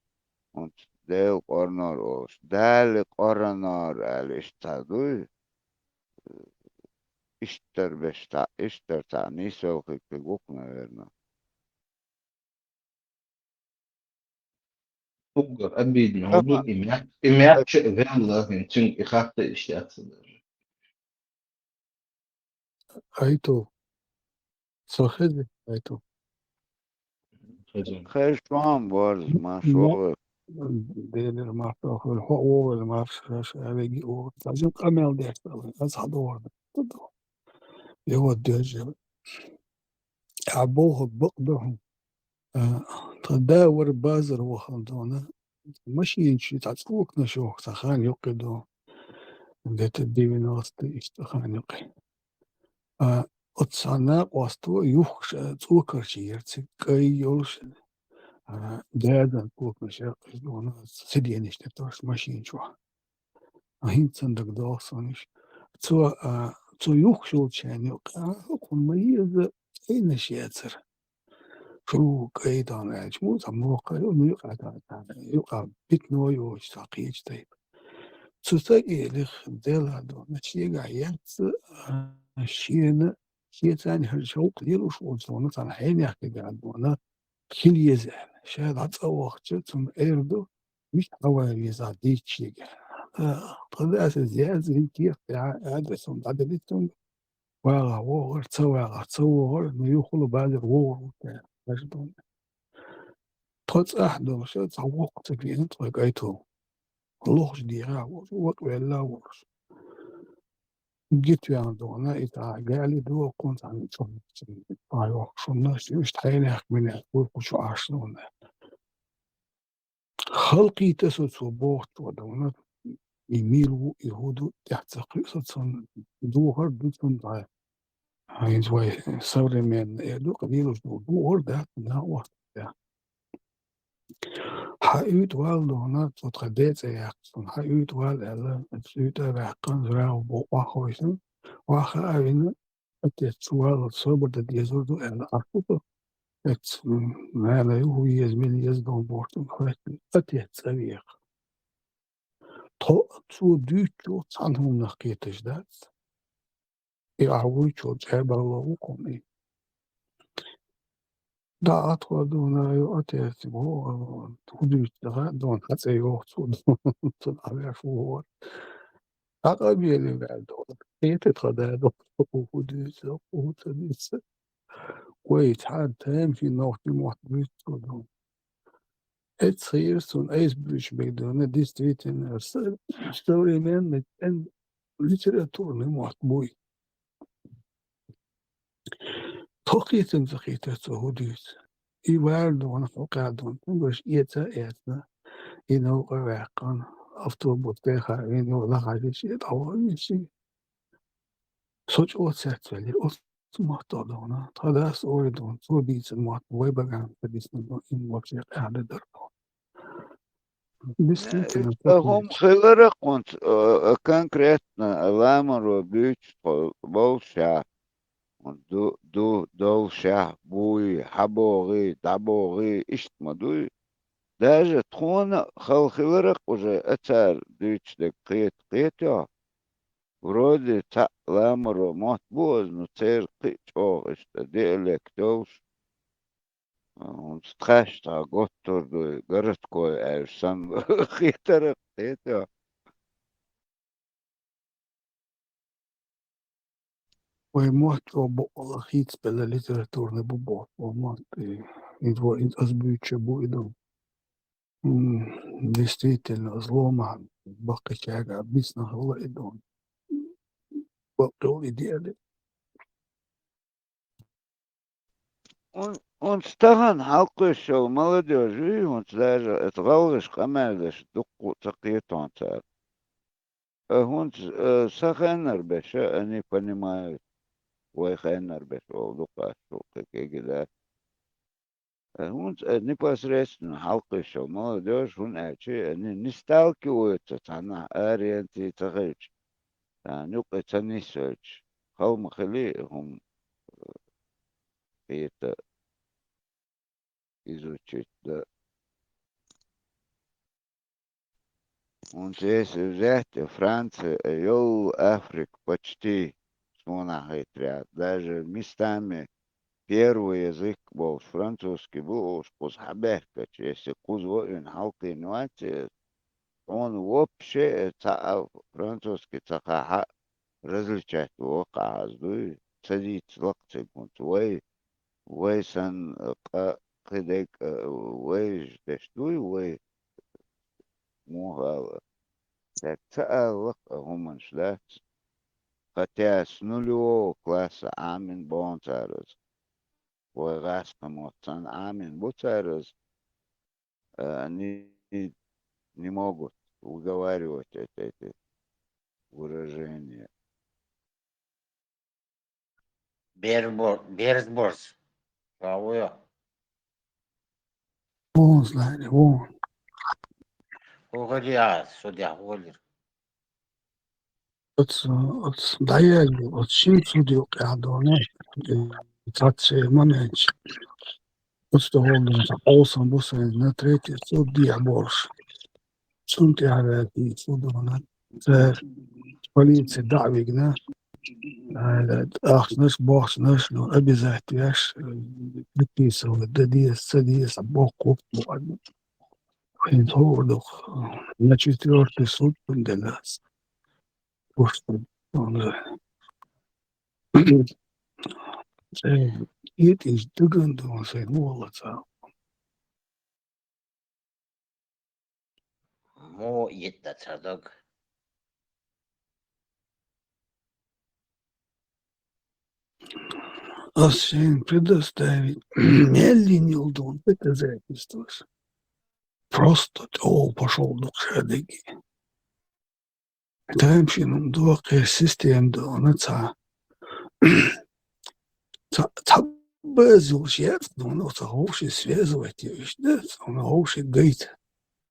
хӀунца Дела кӀорнор олуш, Дали кӀорнор аьлла иштта цхьа дуй, иштта тера беш цхьа, иштта тера цхьа нийсвелла хи кхин гу-кх, наверное. Уггар обидно хӀун ду, и мя-, и маьхча а ваьлла, хӀинца цуьнга и хатта иштта яц даже. Айту. Со хези, Айту. Хези. Хеза чом борз, марш вогӀийла. Делера марш вогӀийла, хьо а вогӀийла, марша, ша а веги вогӀийла. Цхьа жин къамел деш дала, аса хьадогӀур ду. Йо, дежа. Ахьа бохург бакъ ду хьуна. А, тхан да вара базар вахана дона. Машина чу цхьа цӀоканаш йоху цхьа хан юккъе дона. Где-то девяносто иштта хан юккъе. А, оцу цхьа накъосто юххуш, а, цӀокарчий яра цига кӀай йолуш, а, даьдан цӀоканаш яра кхуьнан дона, сиденаш тӀе тосуш машина чохь. А хӀинца сан дагадогӀу суна иштта. Цо, а, цо юххуш йолчу хенахь юккъе, а, хӀокхунна ма еза, кӀайнаш яцара. Шу кӀай дона аьлча, муха цхьа мохк а ю, ну, юкъа, юкъа питано йоцуш цхьа кхечу тайпа. Цу стага элира, Дела дона, шегахь яц, а, шена, шен царна хӀара шовкъ лелош волчунна цхьана хьенех кхидӀа дона, хила еза аьлла. Ша дӀа цӀа вахча, цунна эр ду, мича хьаван везахь дийца шега. А, тхан дас иза яздина кехат тӀехь адрес хӀума дӀаделира цунна. ВагӀахь вогӀура, ца вагӀахь ца вогӀура, но юххула базар вогӀур ву те, хажа дуьйна. Тхо цӀахь долуш, цхьа воккха ца веана тхоьга Айту. Лохуш дехьа а волуш, вакъавелла а волуш. Гитвеана дона, и цхьа гали дохкун цхьаьна чохь, цхьа йохуш хӀуманаш, иштта хьенех-минех вуй кху чу Ӏаш суна. Халкъийта со цо бохучо дона, и мила ву, и хӀун ду, тӀаьхьа ца кхуьу со цунна, духар ду цунна тӀе. ХӀинца вай современный эр ду, къа лелаш ду, духар дац, накъост дац. Хьан уьйтӀа вала дона, цо тхан ден цӀе яьккха суна, хьан уьйтӀа вала аьлла, аса уьйтӀа а ваьккхина, зрава боху охьахойсина, охьахаа а вина, отец чу валлалц собар дан дезар ду аьлла, Ӏаш ву со. Эцу, м, нана ю, хӀу еза, мила еза дон бохуш, цунна хоьттина, отец цӀа веха. Тхо цо дуьйцучул цхьана хӀуманах кхеташ дац. И ахь вуйчул чӀагӀбалло ву кхунна и. ДӀа а тхо дуна ю, отец, бо, хӀу дуьйцу, дӀа а дуна, хьан цӀе йоху цо, цунна Ӏа веш ву хӀора. ДӀакъабелла ваьлла дона. Кхета тхан да дона, хӀу дуьйцу, хӀу ца дуьйцу. Вай, цхьана тамашийна нохчийн мотт буьйцу цо дона. Эцхийра цунна айса буьйцуш берг дона, действительно, со-, современный, литературный мотт буй. Тхо кхетам ца кхетара цо хӀу дуьйцу. И вара дона, хьо кхаьа дона, тхуна баш эца а эцна, и новкъа а ваьккхина, автобус тӀе а хаийна, йо, лахьажа шиъ, тӀе а вахана шиъ. Со чӀогӀа цецвелира оцу маттах дона. Тхан дас ой дона, цо бийцина мотт, вай багахь ца бисина дона, и вообще къаьхьа дан дара дона. Действительно, э, хӀума хилара кхунца, э, э, конкретно ламаро буьйцу тхо боллушехь, ду, ду, доллушехь, буй, хьабогӀий, дӀабогӀий, иштта ма дуй. Даже тхуна хала хиларах уже а цара дуьйцуш дерг кхета, кхетайо. Вроде цхьаъ ламаро мотт бу оза, ну, церан кхин а чӀогӀа иштта диалект йолуш. ХӀунца тхаьш цхьа готтур дуй, городской аьлча санна хетарах, кхетайо. Вай мотт чӀогӀа бакъалла хийцабелла литературный бу боху, вай мотт, и, и, и, аса буьйцуш бу и ду. М, действительно, зло ма баккхийчаьрга бисина хилла и ду. Баккъалла и диалект. Ун-, унца тахана хьалкхуьйсуш йолу молодёжь юй, хӀунца даже это гӀалгӀаш къамел деш дуккха а ца кхетон цара. А хӀунца, а, сан хеннара беша, они понимают, вай хеннара беша олу дукха шу кхин кегий дац. А хӀунца, а, непосредственно хьалкхуьйсуш йолу молодёжь, хӀунда аьлча они не сталкиваются цхьаннахь, аренций ца хилча, царна юкъе ца нисвелча, хала ма хили хӀума, а, кхета, изучить дан. ХӀунца если взять Франция, йолу Африка почти, суна хетарехь, даже местами первый язык болуш французский бу, уьш кхуза хьабаьхкича, если кхуза ваийна хьалкхийна вац иза, хьуна вообще цхьа а французский ца хаа, различать воккхахьаза дуй, ца дийца лакха цига хӀунца вай, вай санна къа кхидерг, а, вайша деш дуй, вай муха ала. Дерг ца ала лакха а хӀуманаш дац. Хотя с нулевого класса Ӏамийна боху цара иза. Вай гӀаскхи мотт санна Ӏамийна бу цара иза. А, они не могут выговаривать это, эти выражения. Бербор-, Берзборс. Ва вуя? Вон, знали, вон. ХӀу хилира, судья, хӀу хилира? Оцу, оцу дӀаяьлла, оцу шина судья юккъехь дона, э, цхьацца моменташ. Оцу тӀехула дона, цхьа къовсам бу сайна, на третий суд дехьа болуш. Цунна тӀаьхьа ваьлла суд дона. Цара полици дӀа а вигна, э, ахчанаш, бохчанаш, ну, обязательно веш, э, подписывать дан деза, ца деза, боккхур бу. ХӀинца хӀора ду-кх, на четвёртый суд делла ас. Уьш ду, он же. Цхьа, и тӀе дагана ду, он сайна валла ца. Мо йитта ца даг. Ас шайна предоставить мел йина йолу ду доказательстваш. Просто тӀехула пошёл ду-кх шадерриге. Тамашийна хӀума ду-кх, система дона цхьа. Цхьа, цхьа база йолуш яц дона, оцу хӀовший связывать йо иштта, цхьа хӀовший гайта.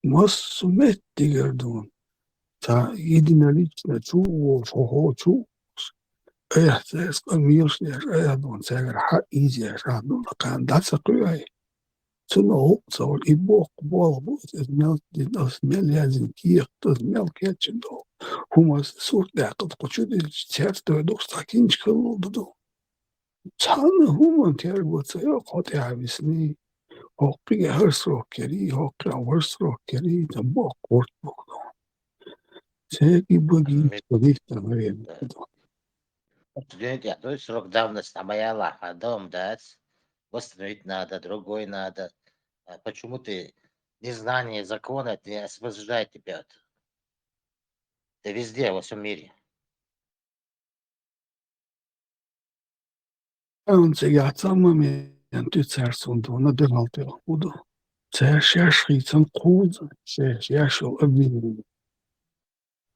Массо а меттигара дона. Цхьа единолично чу а волуш, хӀо-хӀо чу а волуш. айхьа цаьрца къа мелаш деш, айхьа дона цаьргара хьаийзеш, айхьа дона кхана дӀа ца кхуьй. Цунах гӀуллакх ца хуьлу, и боккха болх бу, аса мел дина, аса мел яздина кехат, аса мел кечйина долу хӀума аса сурт даьккхина кху чу диллича, цаьрца дойдуш цхьа кинчка хилла ду. Цхьанна хӀуманна терго ца йо, кхо тӀаьхьа висний, хӀокхуьнга хӀара срок кхерий, хӀокхуьнга вара срок кхерий, дан боккха гӀурт бу. Церан и багий, Мгм. багий там время. Да. Студент, я, то есть срок давности, а моя лаха, дом дац, восстановить надо, другой надо. А почему ты незнание закона, это не освобождает тебя от... Это везде, во всем мире. Ан цигахь цхьа момент ю цаьрца суна дуьхьал тӀе хӀун ду. Цаьрша шаьш хийцам кхуза, шаьш шаьш йолу обвинение.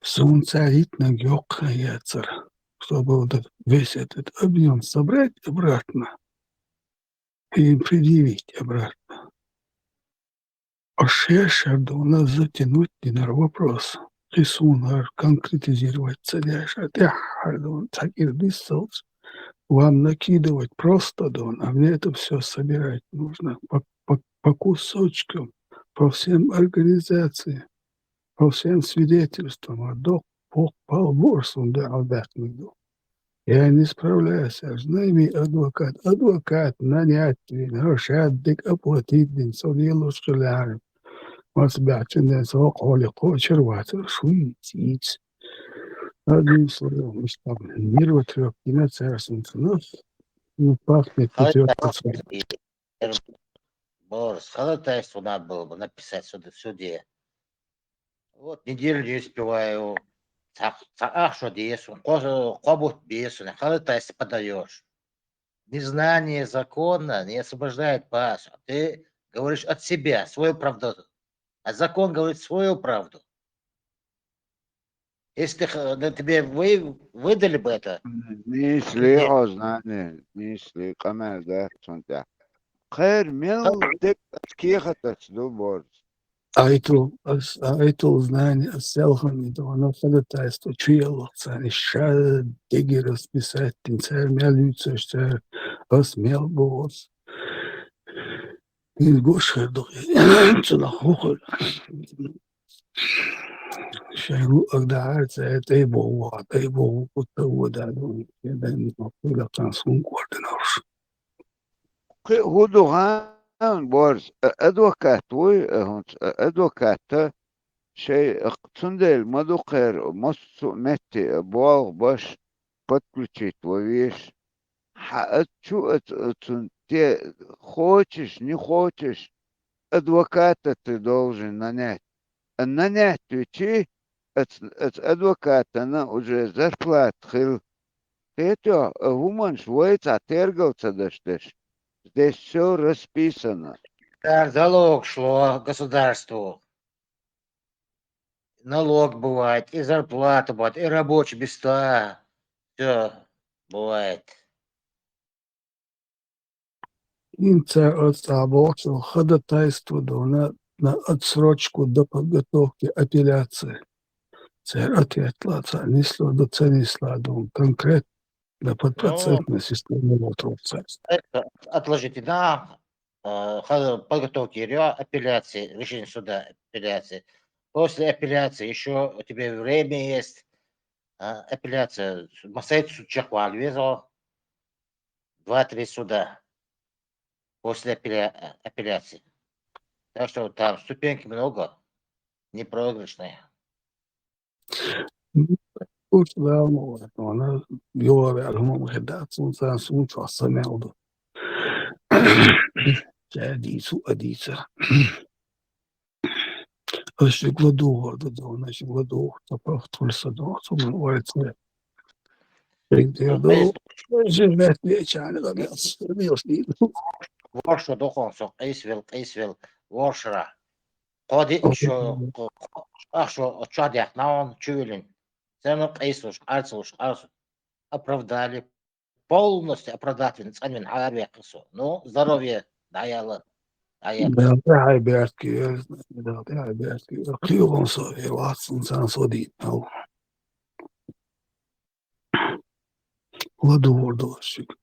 Суна цара йитинарг йоккха яцара, чтобы вот этот весь этот объём собрать обратно и предъявить обратно. Аш шаьш шар дона затянуть динара вопрос. Кхин суна хӀара конкретизировать ца деш, а тӀаьххьара дона цхьа кӀира диссалц, вам накидывать просто дона, а мне это всё собирать нужно по, по, по кусочкам, по всем организациям, по всем свидетельствам, а доккха похпал бора суна дуьхьал баьхкинарг ду. Я не справляюсь, аж найми адвокат. Адвокат нанять вина, хӀара ша дика оплатить дина, со лелош хилла хьара. Маца баьхчун ден со хьоле кхочур вацара, шуьйца йийца. Одним словом, уж там нервотрепка дина цара суна цунах. Ну, пахнет Хай нервотрепка. Борис, ходатайство надо было бы написать суд-, суде. Вот, неделю не успеваю. Цхьа, цхьа ахча де суна, кхо, кхо бутт бе суна, ходатайство подаёшь. Незнание закона не освобождает вас. Ты говоришь от себя свою правду, а закон говорит свою правду. Если ты х-, да, тебе вы-, выдали бы это. Нийса ле хьо знание, нийса ле, къамел дац цунна тӀехь. Кхера мел дерг ас кехатаца ду, Борис. Айтул, ас, айтул знание, ас селхана дона ходатайство чу яллалц царна ша дегий расписать дина, цара мел юьйцуш, цара ас мел бохуш. Иза гуш хир ду, цунах хӀун хуьлу? Шайн луъаг дахьара цара тӀе боху, тӀе боху, кху тӀе вода ду, я дан хуьлу царна схьа координарш. Кхин хӀун ду хан, Борис, а, адвокат вуй, а, хӀунца, а, адвокатта шайн, а, цундела ма ду кхера, массо а метте, а, болх баш подключить ван везаш. Хьан а чу а ц-, а цунна те, хочешь, не хочешь, адвоката ты должен нанять. А нанять вичи, ац-, ац адвокатана уже зарплата хила. Кхетий, а хӀуманаш вай цхьа тергал ца даш деш. Здесь всё расписано. Цара залог шло государству. Налог бывает, и зарплата бывает, и рабочие места. Всё бывает. ХӀинца оцу цхьа бохучул ходатайство дона на отсрочку до подготовки апелляции. Церан ответла цхьа нисло ду, ца нисла ду, конкретно на подпроцентной системе лоцурца. Это отложите на, э, хо-, подготовки ре-, апелляции, решение суда апелляции. После апелляции ещё у тебя время есть. А, апелляция, масайт суд чекхвала веза. Два-три суда после апелля-, апелляции. Так что там ступеньки много, непроигрышные. Уж Дала ма вац, вана йогӀу ваьлла хӀума ма хир дац, цунца суна чохь са мел ду. Ша дийцу а дийца. Аш шуьга ладугӀур ду, дона, аш шуьга ладугӀур, ца пахтур са дона, цу ман ойла ца. Шуьга дийр ду, шуьга меттачарна ла мел, мел шуьга. ВорхӀ шо дохун со, къийсавелла, къийсавелла, ворхӀ шара. Кхо диъ шо, кхо, кхо, ах шо чохь даьхна хьуна, чу вилина. Царна къийсалуш, къарцалуш, къарцалуш. Оправдали. Полностью оправдать вина, цӀанвина хьараваьккхи со. Ну, здоровье, дӀаяла. ДӀаяла. Дала тӀаьхье беркате, Дала тӀаьхье беркате. Кхийолун со, э, вац, цунца со дийна. ладувгӀар ду ас шуьга.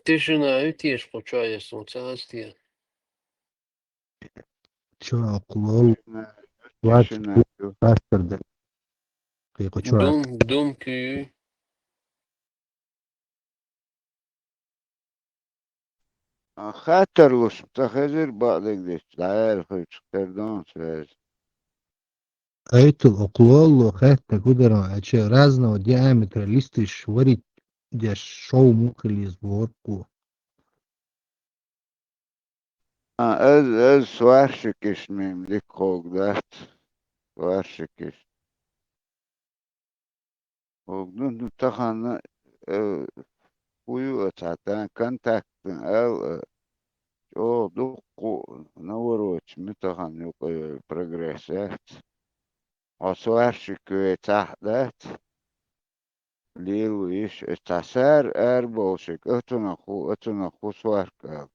Тишина ю теша кху чохь, я суна ца хаза те? Чохь кху лол. Тишина ю. Пастор де. Кху чохь. Дум, дум куьй. А, хаттар луш ца хезира бакъдерг дечу, дӀаяьлла хуьйцуш тера дон связь. Айтул, окху лолло хаьттина гударон аьлча, разного диаметра листаш варить деш шов муха хила еза бохург ву. А, аз, аз сварщикаш мем дика хӀоьгу дац. Сварщикаш. ХӀоьгу ду, ну, тахана, э, хӀун ю оцхьа тан контактан ала, э, чӀогӀа дуккха а навороча ма тахана юкъа йолу прогресс яц. Хьо сварщик вецахь дац? Лело йиш, оцхьа сара арабовлушиг, оцунах хӀу, оцунах хӀу сварка ала.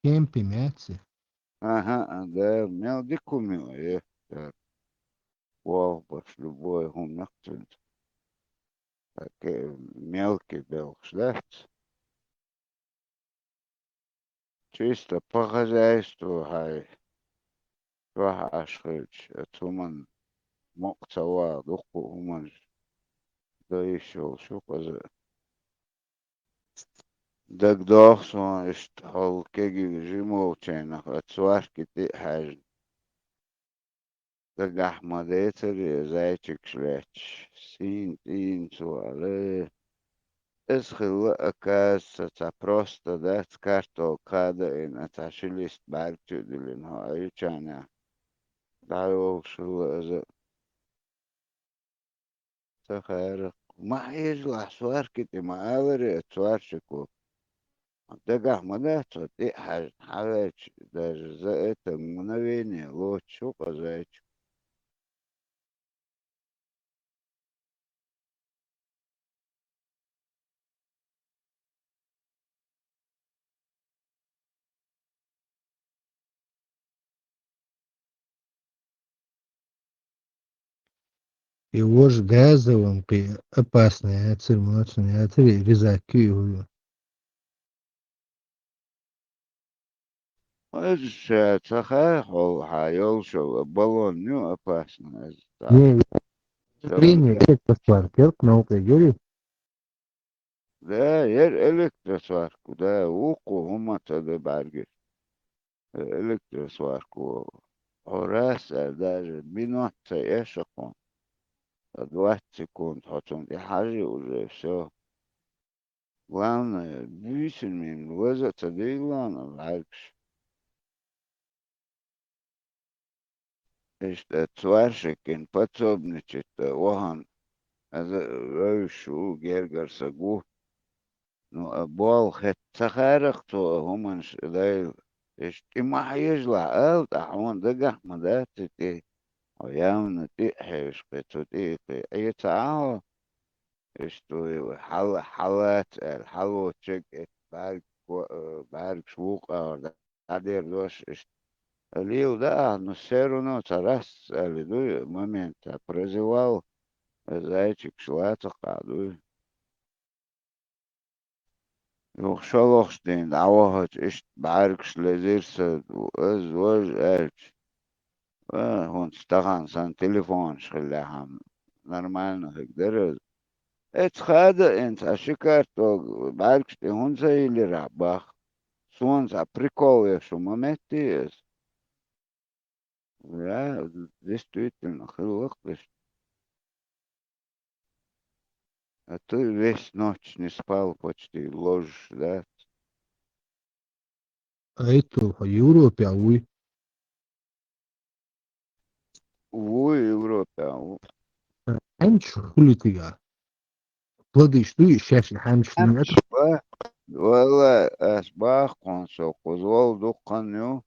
Кемпи меца? Аха, а, да, мел дика хӀума ю, э, цара. Болх беш, любой хӀума ю цуьнца. Так, э, мелкий белхаш дац. Чисто по хозяйству хьайн чохь Ӏаш хилча, оцу хӀуманна мукъа ца вала, дуккха а хӀуманаш дан йиш йолуш ю-кх иза. ДагадогӀу суна иштта хьол кегий жимолчийнах оцу сварки тӀе а хьаьжна. Дагахь ма децара и зайчикаш лаьтташ, сийна тӀийна цо аьлла. Иза хилла, оказывается, цхьа просто дац, картолга хадийна, цхьа ши лист бӀаьрг чу а диллина, хьо Ӏийча а дӀайолуш хилла иза. Ца хаьрра-кх. Ма хьежалахь, сварки тӀе ма аларе оцу сварщико. Дагахь ма дац, цо тӀе а хьаьжна, хьаваьлча, даже за это мгновение лоцуш ву-кх иза зайчик. И вожа газовым кхин опасный яцара, моцан яцара, и резак ю и хӀу ю. Иза ша ца хаьа хьол хьан йолуш йолу баллон ю опасный иза. Не, зрение электросварка, кхин новкъа гири. Да, яра электросварка, да, вукхо хӀума ца до бӀаьргаш. Э, электросварка, хьо раз аьлла, даже минот ца эша хьуна. Ткъа двадцать секунд хьо цунна тӀе хьажи уже, всё. Главное, буьйсанна лаза а ца дийла бӀаьргаш. Иштта сварщикан подсобничать вахана, иза вевзаш ву, гергара саг ву. Ну, а болх хӀетта ца хаьрра-кх цо а хӀуманаш дайла. Иштта тӀе ма хьежалахь, ала тӀаккха, хьуна дагахь ма дац и тӀе. Хьо явна тӀе а хьевзаш кхин, цу тӀе а кхин, Ӏе ца Ӏа хьо. Иштта вай хьала-, хьалаца аьлла, хьалоцу чег эцна бӀаьрг-, ко-, э, бӀаьргаш вукху агӀор дӀадер дош иштта. Лела даа, ну, всё равно ца раз аьлла дуй, момент ца прозевал, зайчикаш лацакхахь дуй. Юха шолгӀачу дийнахь дӀавахача, иштта бӀаьргаш лезира сан, аз важа аьлча. А, хӀунца тахана сан телефонаш хиллехь-м, нормально хир дара иза. Эцхьа хада а, эн цхьа ши картолга бӀаьргаш тӀе хӀунца йиллира бах? Суна цхьа прикол еш хӀума ма моттий иза. Я, действительно, хилла-кх иштта. А то весь ночь не спал почти, ложишь, да? Айтул, хьо Европехь вуй? Вуй, Европехь ву. Хьаьнчаш хуьлу цигахь? Плодаш дуй шаьш хьаьнчаш? Хьаьнчаш ба. Валлай, ас боху хьуна, со кхуза волу дуккха хан ю.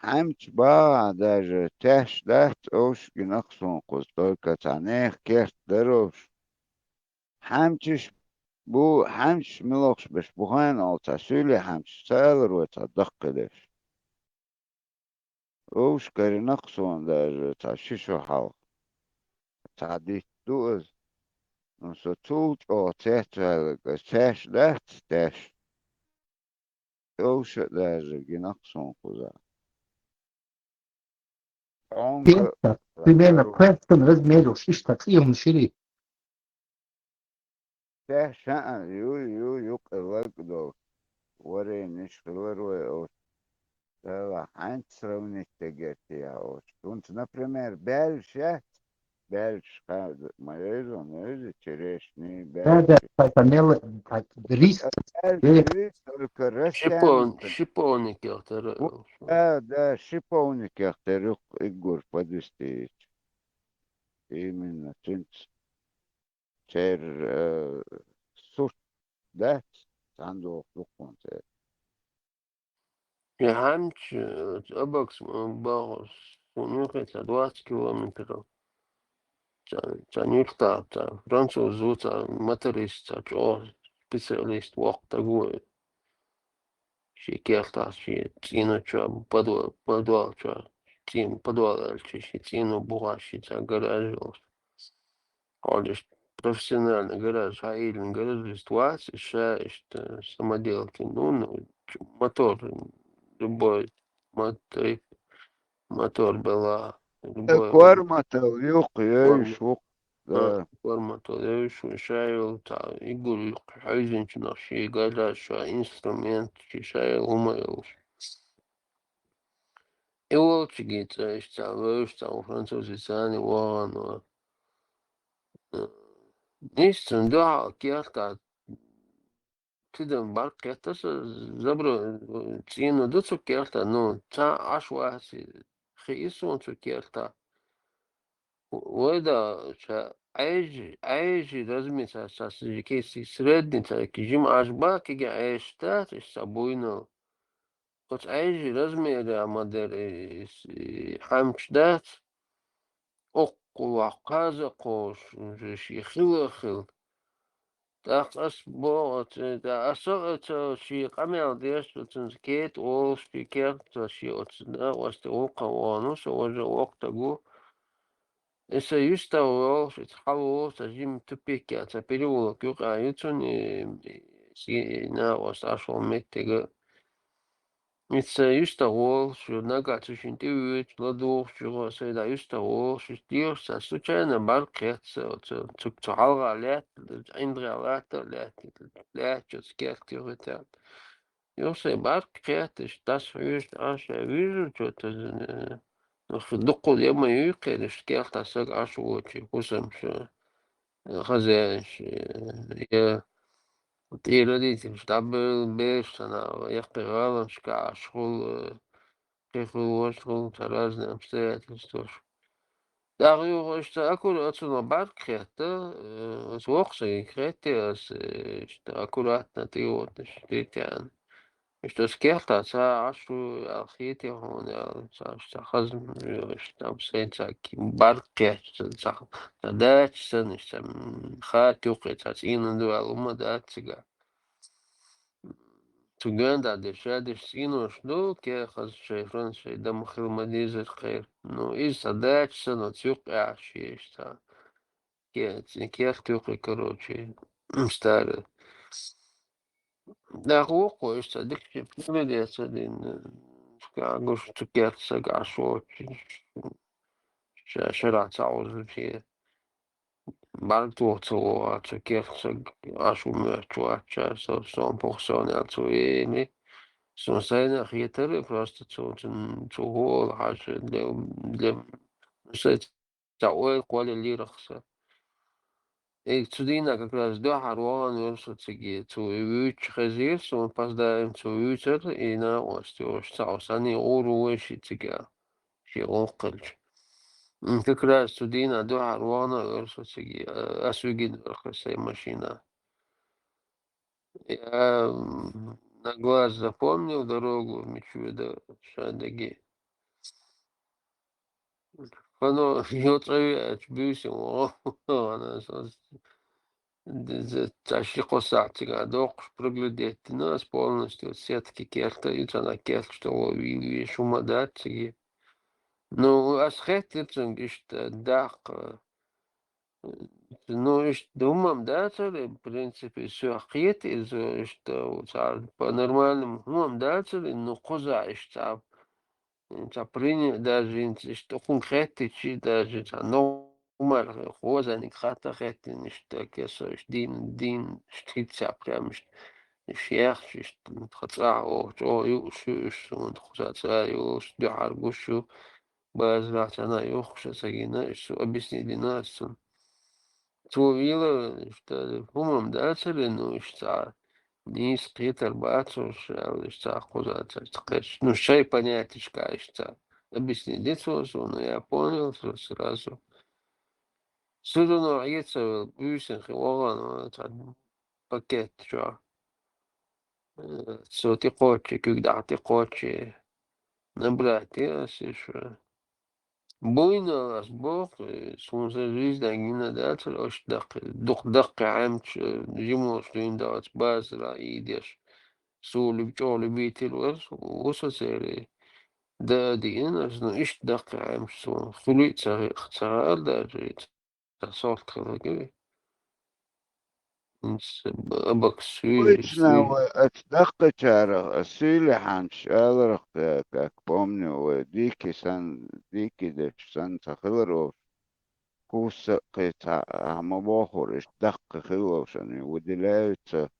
Хьаьнчаш багӀахь даже теш дац, овш гина-кх суна кхуза, только цхьа нехан керт дара овш. Хьаьнчаш бу, хьаьнчаш муьлххачу берш бу хьайна олу цхьа суьйле хьаьнчаш ца алар вай цхьа даккхийдерш. Овш карина-кх суна даже цхьа ши шо хьалха. Цхьа дитт ду аса. Ну, со цул чӀогӀа цецваьлларг аса. Цаьш дац, цаьш. Овш а даже гина-кх суна кхузахь. Примерно, примерно, кхоьссина размер йолуш иштта цӀе хӀума ширий? Цаьш а ю, ю, юккъе ларг долу. Варенаш хилар вай оцу. Дала хьаьнца сравнить дегар те оцу. ХӀунца, например, баьллаш яц, баьллаш ха-, ма евза, ма евза, черешни, да, да, баьллаш. Та, та мел, та рис. Баьллаш, только растянуто. Шиповник, шиповник яхтара. Да, да, шиповник яхтара юккъе иггур подвести. Именно, цуьнца. Церан, э, сурт дац, цхьаьна доху дуккхун церан. И хьаьнча, э, Абакс, м, боху, суна юххе цхьа двадцать километров. Цхьа, цхьа нуьхтахь, цхьа француз ву, цхьа моторист, цхьа чӀогӀа специалист, воккха стаг ву. Шен кертахь, шен цӀийнан чохь, подвал, подвал чохь, цӀийнан подвал аьлча, шен цӀийнан бухахь, шен цхьа гараж йолуш. Хьо иштта профессиональный гараж, хьаийна гаражист вац, и ша иштта самоделкин, ну, ну, мотор, любой мотор, мотор бела, любой. Корматал юккъе йовзуш ву-кх. Да. Форма тӀе девзаш ву, ша йолу цхьа иггур юккъе хьаьвзинчунах шен гараж, ша инструмент, шен ша йолу хӀума йолуш. И волчуьнга цӀа иштта цхьа вевзаш, цхьа ву французица царна вахана. Нийсса цунна дуьхьал кертахь тидам бӀаьрг кхетта аса, забра, цӀийнан ду цу кертахь, ну, цхьа Ӏаш вац, хи и суна цу кертахь. Вай да, ша Ӏежи, Ӏежи размер ца, ца, ца, кеси средний ца, ки жима Ӏаш ба, киге Ӏеш дац, иштта ца буйнал. Оцу Ӏежи размера ма дара, и, и, и хьаьмча дац. Оккхул ваха кхаза кховш, уже шен хила а хила. ТӀаккха ас боху оцу, тӀа аса а оцу шен къамел деш, оцунца кета волуш, шен керта шен оцу накъосте вукху вахана ву, со важа воккха стаг ву. И сан юьстагӀ волуш, иза хьалаволуш, цхьа жима тупик яц, цхьа переулок юкъахь ю цунна, и, и, и накъост Ӏаш волу меттиг. Иза сан юьстагӀ волуш, ю нагахь цу шинна тӀе воьдуш, ладугӀуш, чуьйгӀо сайна юьстагӀ волуш, иза лелаш цхьа случайно бӀаьрг кхетта сан оцу, цу, цу хьалха лаьтта, ӀиндагӀехь латта а лаьтта, лаьттачу оцу керта юххе тӀе. Юха сайн бӀаьрг кхетта, иштта дӀасахьоьжуш, Ӏаш а вижу, чо теза, э, ну, дуккхул я ма юй кхераш, кертахь стаг Ӏаш воций, хӀусамаш, э, хозяинаш, э, я тӀера родителаш дӀабевлла бераш санна, яккхий гӀаланашкахь Ӏаш хуьлу, э, кхин хуьлу, важа хуьлу, цхьа разные обстоятельстваш. ТӀаккха юха иштта аккура-, оцунах бӀаьрг кхетта, э, оцу воккхачу стаге кхетти аса, э, иштта аккуратно тӀе йоьдуш, тӀе а теана. Иштта оцу кертахь цхьа Ӏаш ву аьлла хетий хьуна аьлла, цхьа, цхьа хазна, э, иштта там сайн цхьа ки-, бӀаьрг кхетта, цхьа, цхьа дача санна, иштта, м, хатта юккъе цхьа цӀийнан ду аьлла, хӀума дац цигахь. Цу гондӀа дерш, ша дерш цӀенош ду, кехат шайн франц, шайн дама хила ма дезара кхеран. Ну, иза цхьа дача санна оцу юккъехь шен иштта. Ке-, цӀе-, керта юккъе, короче, старая. ТӀаккха воккхо иштта дика шен пример эца дина, ша гуш цу керта стаг Ӏаш воций, ша шарахь ца Ӏузу шен. БӀаьрг тоха ца вогӀу цу керта стаг Ӏаш ву моьттуш вац ша, со, сон похсон аьлла цо веана. Суна сайна а хетара, просто цо, цун, цо хӀу олу хьажа, для, для, ну, сайн цхьа ойла кхоллаелира-кх сан. И цу дийнахь как раз дуьххьара вахана вара со цига, цо и вуьйцуш хезира, суна пасдаим цо вуьйцура, и накъост йолуш цхьа санна гӀур ву вайшиъ цига. Шен гӀуллакх хилча. М, как раз цу дийнахь дуьххьара вахана а вара со цига, а, ас вигина вара-кх сайн машина. Я, м, на глаз запомнил дорогу, мичу да шадеги. Хано йо цӀа веача буьйсина вахана со. Д-, з-, цхьа ши-кхо сахьт цигахь доккхуш проглядеть дина ас полностью, сетки керта, и цхьана керташ тӀе вийла веш хӀума дац цига. Ну, ас хеттира цунга иштта даккха. Ну, иштта хӀумма-м дацара, в принципе, соьх кхета иза, иштта, цхьа по-нормальному хӀумма-м дацара, ну, кхузахь иштта цхьа, цхьа принять даже, хӀинца иштта хӀума хеттича даже, цхьа ногӀмар хозаниг хатта хеттина, иштта кесо, иштта дийна, дийна, иштта хӀинца прям иштта, иштта яхаш, иштта, тха цӀахь оха чӀогӀа юуш ю уьш, суна тхо цӀа ца юуш, дуьхьал гуш ю. Базарахь цхьана юхкуш а ца гина, иштта объяснить дина ас цунна. Цо вела, иштта хӀумма-м дацара, ну, иштта цхьа нийса кхетар бацара, аьлла, иштта цхьа кхуза ца кхеташ. Ну, шайн понятешка иштта цхьа объяснить ди цо суна, я понял, всё сразу. Всё равно Ӏеца буьйсанхи вахана, цхьа пакет чохь. Э, цо тӀекхоччий, куьг дахьа тӀекхоччий, набрать ди ас иштта. Буйна ас боху, э, суна сан жизнь гина дацара, аша даккхий, дукха даккхий хьаьмча, э, жимолаш дуьйна дац базара идеш. Су луьб-, чӀогӀа любитель вара, ву со церий. Да а диъна ас, ну, иштта даккхий хьаьмча суна. Хуьлий а ца, ца хаьара даже. Сан сорт хилла гуй. Ин с-, б-, абакс суьйли, Обычно суьйли. Вай аца даккхачарах, а суьйли хьанчаш аларах, я, как помню, вай дикий сан, дикий дечу сан ца хилар олуш. Куса а кхин цхьа а ма бохура, иштта даккхий хилла олуш, они выделяются.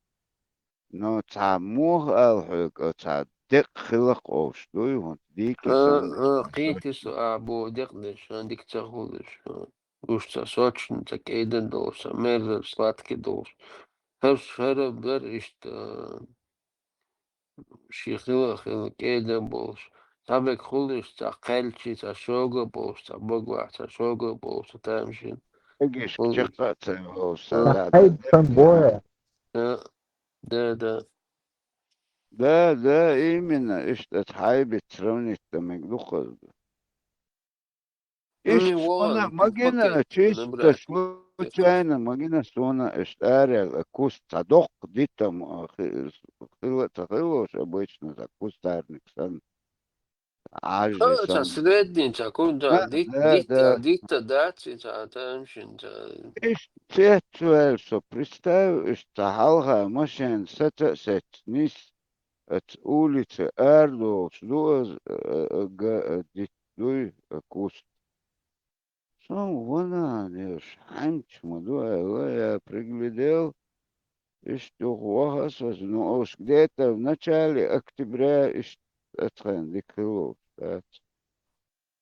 Но цхьа муха ала хьоьга, цхьа декъ хиларх олуш дуй, хӀунда дикий А, сан а, кхийти со а бу декъ деш, а, дика ца хуьлуш, а. Уьш ца сочно, ца кӀеда долуш, ца мерза, сладкий долуш. ХӀара, хӀара бер иштта, а, ши хила, хила кӀеда болуш. Ца бек хуьлуш, ца кхаьлчи, ца шога болуш, ца богвахь, ца шога болуш, ца тамашийна. Эгиш Хул- чекха а ца йолуш, А. ца да, Хьайб да, сан боя. А, да, да. Да, да, именно, иштта хьайбица сравнить дан мега ду хаза. Ишта М, суна вот, магина, пакет чисто набрать. Случайно магина суна иштта арел, а, куст ца доккха дитам, а, хи-, хила ца хилош, обычно ца кустарник сан. Ӏажи А, ца сан. Средний, ца кун, ца Да, дит-, да, дит-, да. Дитта дац, и ца тамашийна, ца. Иштта цецваьлла со, представь, иштта ца хьалха машен саца а сецнис, аца улица арадолуш ду аз, а, а, га, а, дит дуй, а, куст. Сон ванан еш хьаьнча ма ду аьлла, я приглядел, иштта юха ваха аса, ну, уж где-то в начале октября иштта ацхьана дика хилла дац.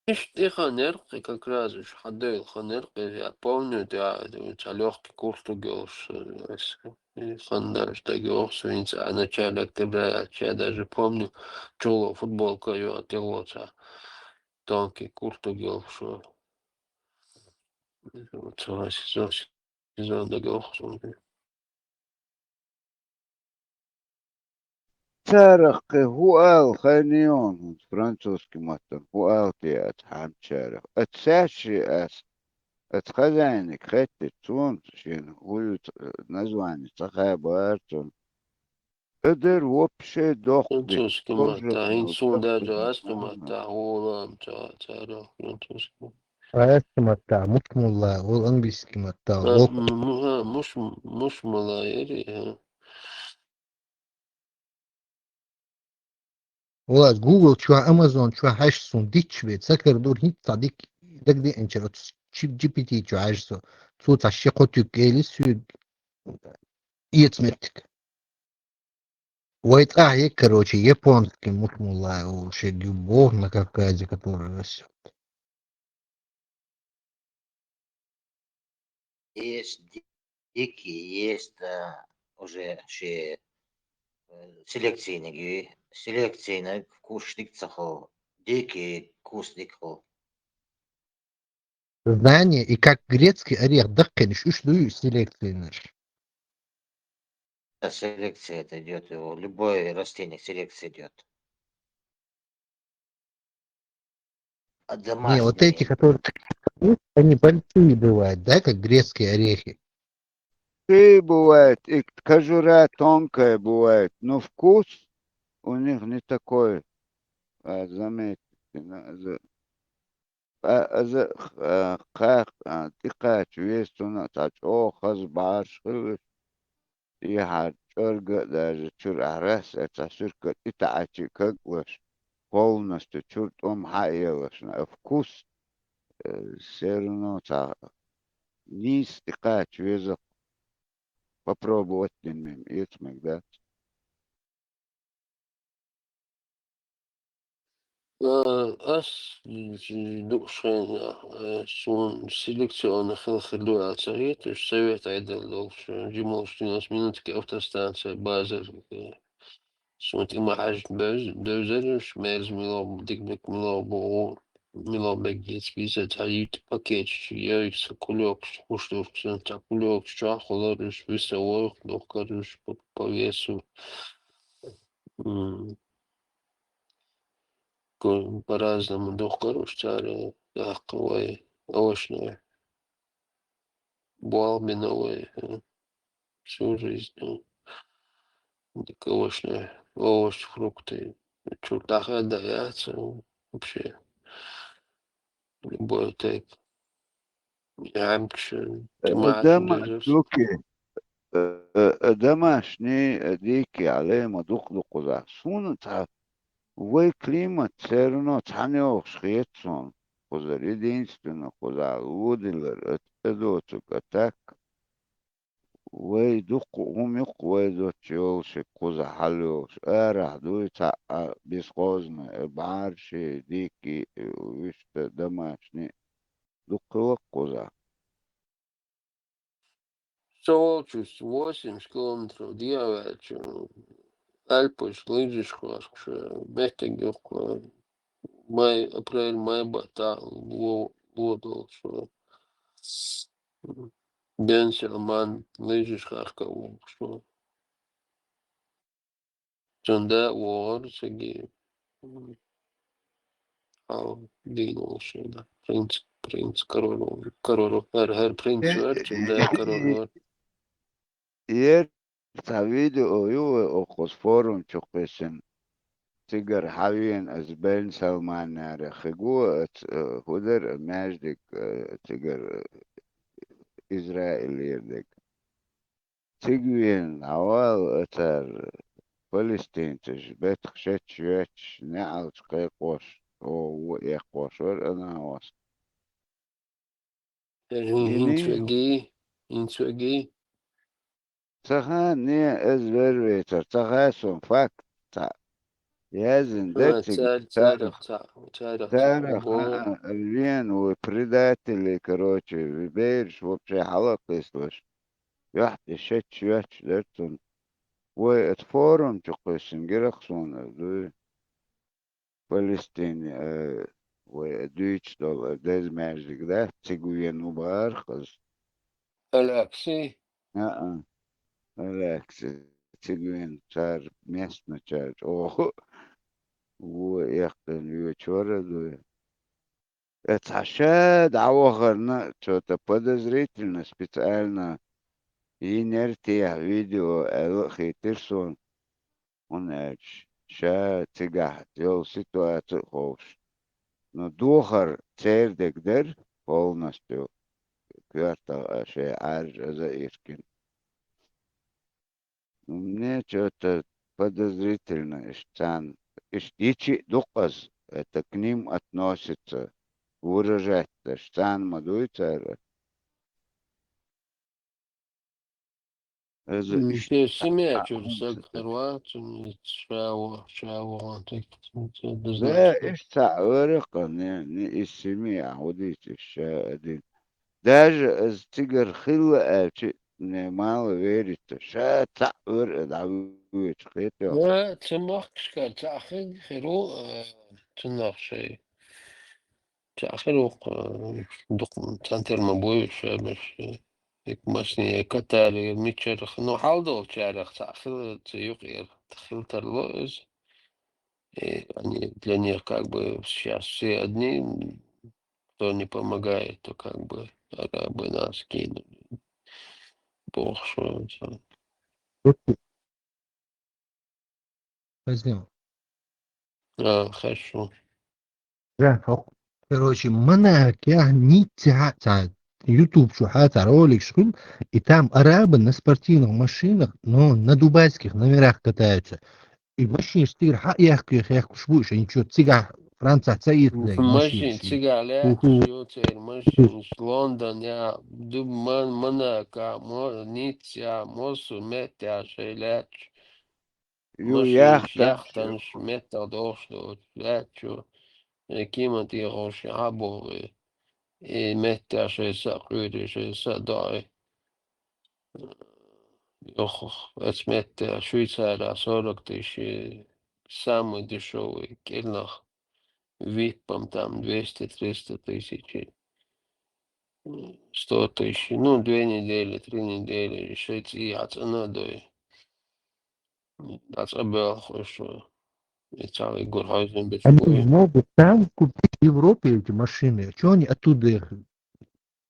Иштта и хан яра-кх, и как раз уж хьадойла хан яра-кх, я помню, я, ца лёгкий куртуг йолуш, э, ас, и хан даже дага йоху со, хӀинца а начале октября, я даже помню, чуло футболка йо, тӀехула ца тонкий куртуг йолуш. Цо сезон, сезон дагавахча. Царах кхин хӀу ала хайна йогӀун хӀунда французский маттана, хӀу ала те аца хьаьмчарах. Аца саьшши ас, аца хозяиниг хеттира цунца, шена хӀу ю ц-, название ца хаьбара цунна. Эдер вообще доккха дика. Французский маттахь, хӀинца суна даже аски маттахь гӀолам ца, цара французский. Аски маттахь, муш мулла, ол английский маттахь, А, лок. м-, м-, а, муш, муш мала яри, а. Валлахь, Google чохь, Amazon чохь хьаьжча суна дитча бен, ца кара дура хӀинца цхьа дика дагадеанчара оцу чи-, G P T чохь хьаьжча со. Цо цхьа ши-кхо туьг эли соьга эца меттиг. Вай цӀахь е, короче, японский муш мулла олуш ерг ю боху на Кавказе, который растёт. Есть ди-, дикий, есть, а, уже ши, э, селекцийниг ю. Селекцийниг куш дика ца хуьлу, дикий куст дика хуьлу. Знание и как грецкий орех даккхинаш, уьш дуй селекцийнаш? Да, селекция это идёт, его любое растение, селекция идёт. А Не, вот домашние? Эти, которые, они большие бывают, да, как грецкие орехи? Большие бывают, и кожура тонкая бывает, но вкус у них не такой. А, заметьте, на-, за-, Кха-, аза, а, кха-, а, тӀекхача веза цунна а цхьа чӀогӀа хаза бӀараш хилалаш. Тхьа чӀорга а даже чура ахьа расса цхьа суьрка тӀетаӀача кагалаш, полностью чура тӀом хьаелаш, на вкус, э, всё равно цхьа нийса тӀекхача веза-кх. Попробовать дина мем эцамег дац. А, ас, м, дукха шайна, а, суна селекционный хила хир ду аьлла ца хеташ, совет Ӏедал долуш, жималуш двенадцать минут автостанция базар, э, суна тӀе ма хьаьжна бевз-, бевзараш, мерза мило, дикбек мило бу, мило беггеца бийца цхьа йитӀа пакеташ, йойса кулёкаш, хӀуштуркаш, цхьа кулёкаш чохь хулараш, виса войх духкараш по, по весу. М. Ко-, по-разному духкар уьш цара, тӀаккха вай овощной. Болх бина вай, э, всю жизнь, э, дика овощной, овощи, фрукты. Чура дӀахаьдда яц, э, вообще. Любой тайпа. Ямкаш, э, тимаьхьа Адама дезаш. Дукхе, э, э, э, домашний, э, дикий Ӏале ма дукха ду кхузахь. Суна цхьа вай климат всё равно цхьаьна йогӀуш хета суна кхузара. Единственно кхузахь ло дилар, э, тӀедоцург а так. Вай дуккха хӀума юккха вай доцчу йолуш кхузахь хьал йолуш. Арахь дуй цхьаъ а бесхозный, э, бӀараш, дикий, э, вуьшта домашний. Дуккха ваккха кхузахь. Со волчуьста восемьдесят километров дӀа а ваьлча, Альпаш лыжаш хьоьхуш, меттиг юккъе, май, апрель-май баттахь ло, ло долуш ву. Бен Салман лыжаш харкхо вохуш ву. Цуьнан да а вогӀура цига, м, хьал дийна волуш вара. Принц, принц, король вара. Король вара. ХӀара, хӀара принц вара, цуьнан да король вара. Ер цхьа видео ю вай окхуза форум чу кхиссина. Цигара хьан вена аса Бен Салманера хиго, аца, э, хӀун дара маьждиг, э, цигара, э, Израилера дерг. Цига вена дӀавала цара палестинцаш бетах шедча йоьттуш, неӀалт кхайкхош, оха вон эккхош вара Анавас. Э, хӀин-, хӀинца вегий, хӀинца вегий. Ца хаьа, не, иза вер вецара, ца хаьа суна факт цхьаъ. Яздина дара цига. Цара, цара, царах цхьаъ, царах цхьаъ. Царах, а, а, вена ву предатели, короче, бераш вообще хьала а кхийсалаш. Юьхь тӀе шедча йоьттуш дара цунна. Вай оцу форум чу кхиссина гира-кх суна аса дуй. Палестине, э, вай дуьйцуш долу деза маьждиг дац, цига вена ву бахара-кх аса. Аль-Акси? А-а. Аль-Акси. Цига вена цара местначара чӀогӀа вон эккхина воьдуш вара дуй. Э, цхьа ша дӀавахарна, что-то подозрительно, специально йинера техьа видео аьлла а хийтира суна, хӀунда аьлча ша цигахь йолу ситуацию а ховш. Ну, дохар церан дерг дара полностью, коьртах а шайн Ӏаьржа аза а йиркина. Мне чё-то подозрительно иштта царна. Иштта йичи а ду-кх аса, это к ним относится, выражать даш, царна ма дуй цара. Иза иштта семья чуьра саг хир вац, ша во-, ша вогӀун тӀе. Да, иштта цхьаъ вара-кх, не, не из семьи, а хӀун дийца ша а дина. Даже аса цигара хилла аьлча, не мало верится, ша цхьаъ вара а дӀавоьдуш хетарехь. Ва, цу махкашкара цхьаъ хир, хир ву, а, цунах шайн. Цхьаъ хир ву-кх, а, дукха цхьаьна тера ма бу уьш, а, берш, а, ик масне, Катаре, мичара, ну, хьал долчарах цхьаъ хила, цу юкъера хила тарло иза. И они для них как бы сейчас все одни, кто не помогает, то как бы арабы нас кинули. Бог что это. Возьмём. А, хорошо. Да, хоп. Короче, Монакохь, Ниццехь а цхьа YouTube чу хьа цхьа роликаш хуьлу, и там арабы на спортивных машинах, но на дубайских номерах катаются. И машинаш цигара хьа а яхкуш, яхкуш бу, шайн чу цигахь Францехь ца ийцале машинаш. Машин цигахь лаьтташ ю церан машинаш, Лондон, я, Дуб-, Мон-, Монако, Мо-, Ницца, я, массо а меттехь шайн лаьтташ. Ю, машинаш, яхтанаш, яхтанаш, меттах дохуш доцуш, лаьтташ ю, э, кема тӀехула шайн хьа а боху, и меттехь шайн са а кхуьйрий, шайн са а доӀий. Юха, оцу меттехь Швейцарехь сорок тысяч, самый дешевый, кӀирнах, виппам там двести-триста тысяч, сто тысяч, ну, две недели, три недели, шайн цӀий хьа цӀана а дой. ДӀа цӀа боьлху уьш, и цхьа уггар хьаьвзина бечу. Они могут там купить в Европе эти машины. Чё они оттуда их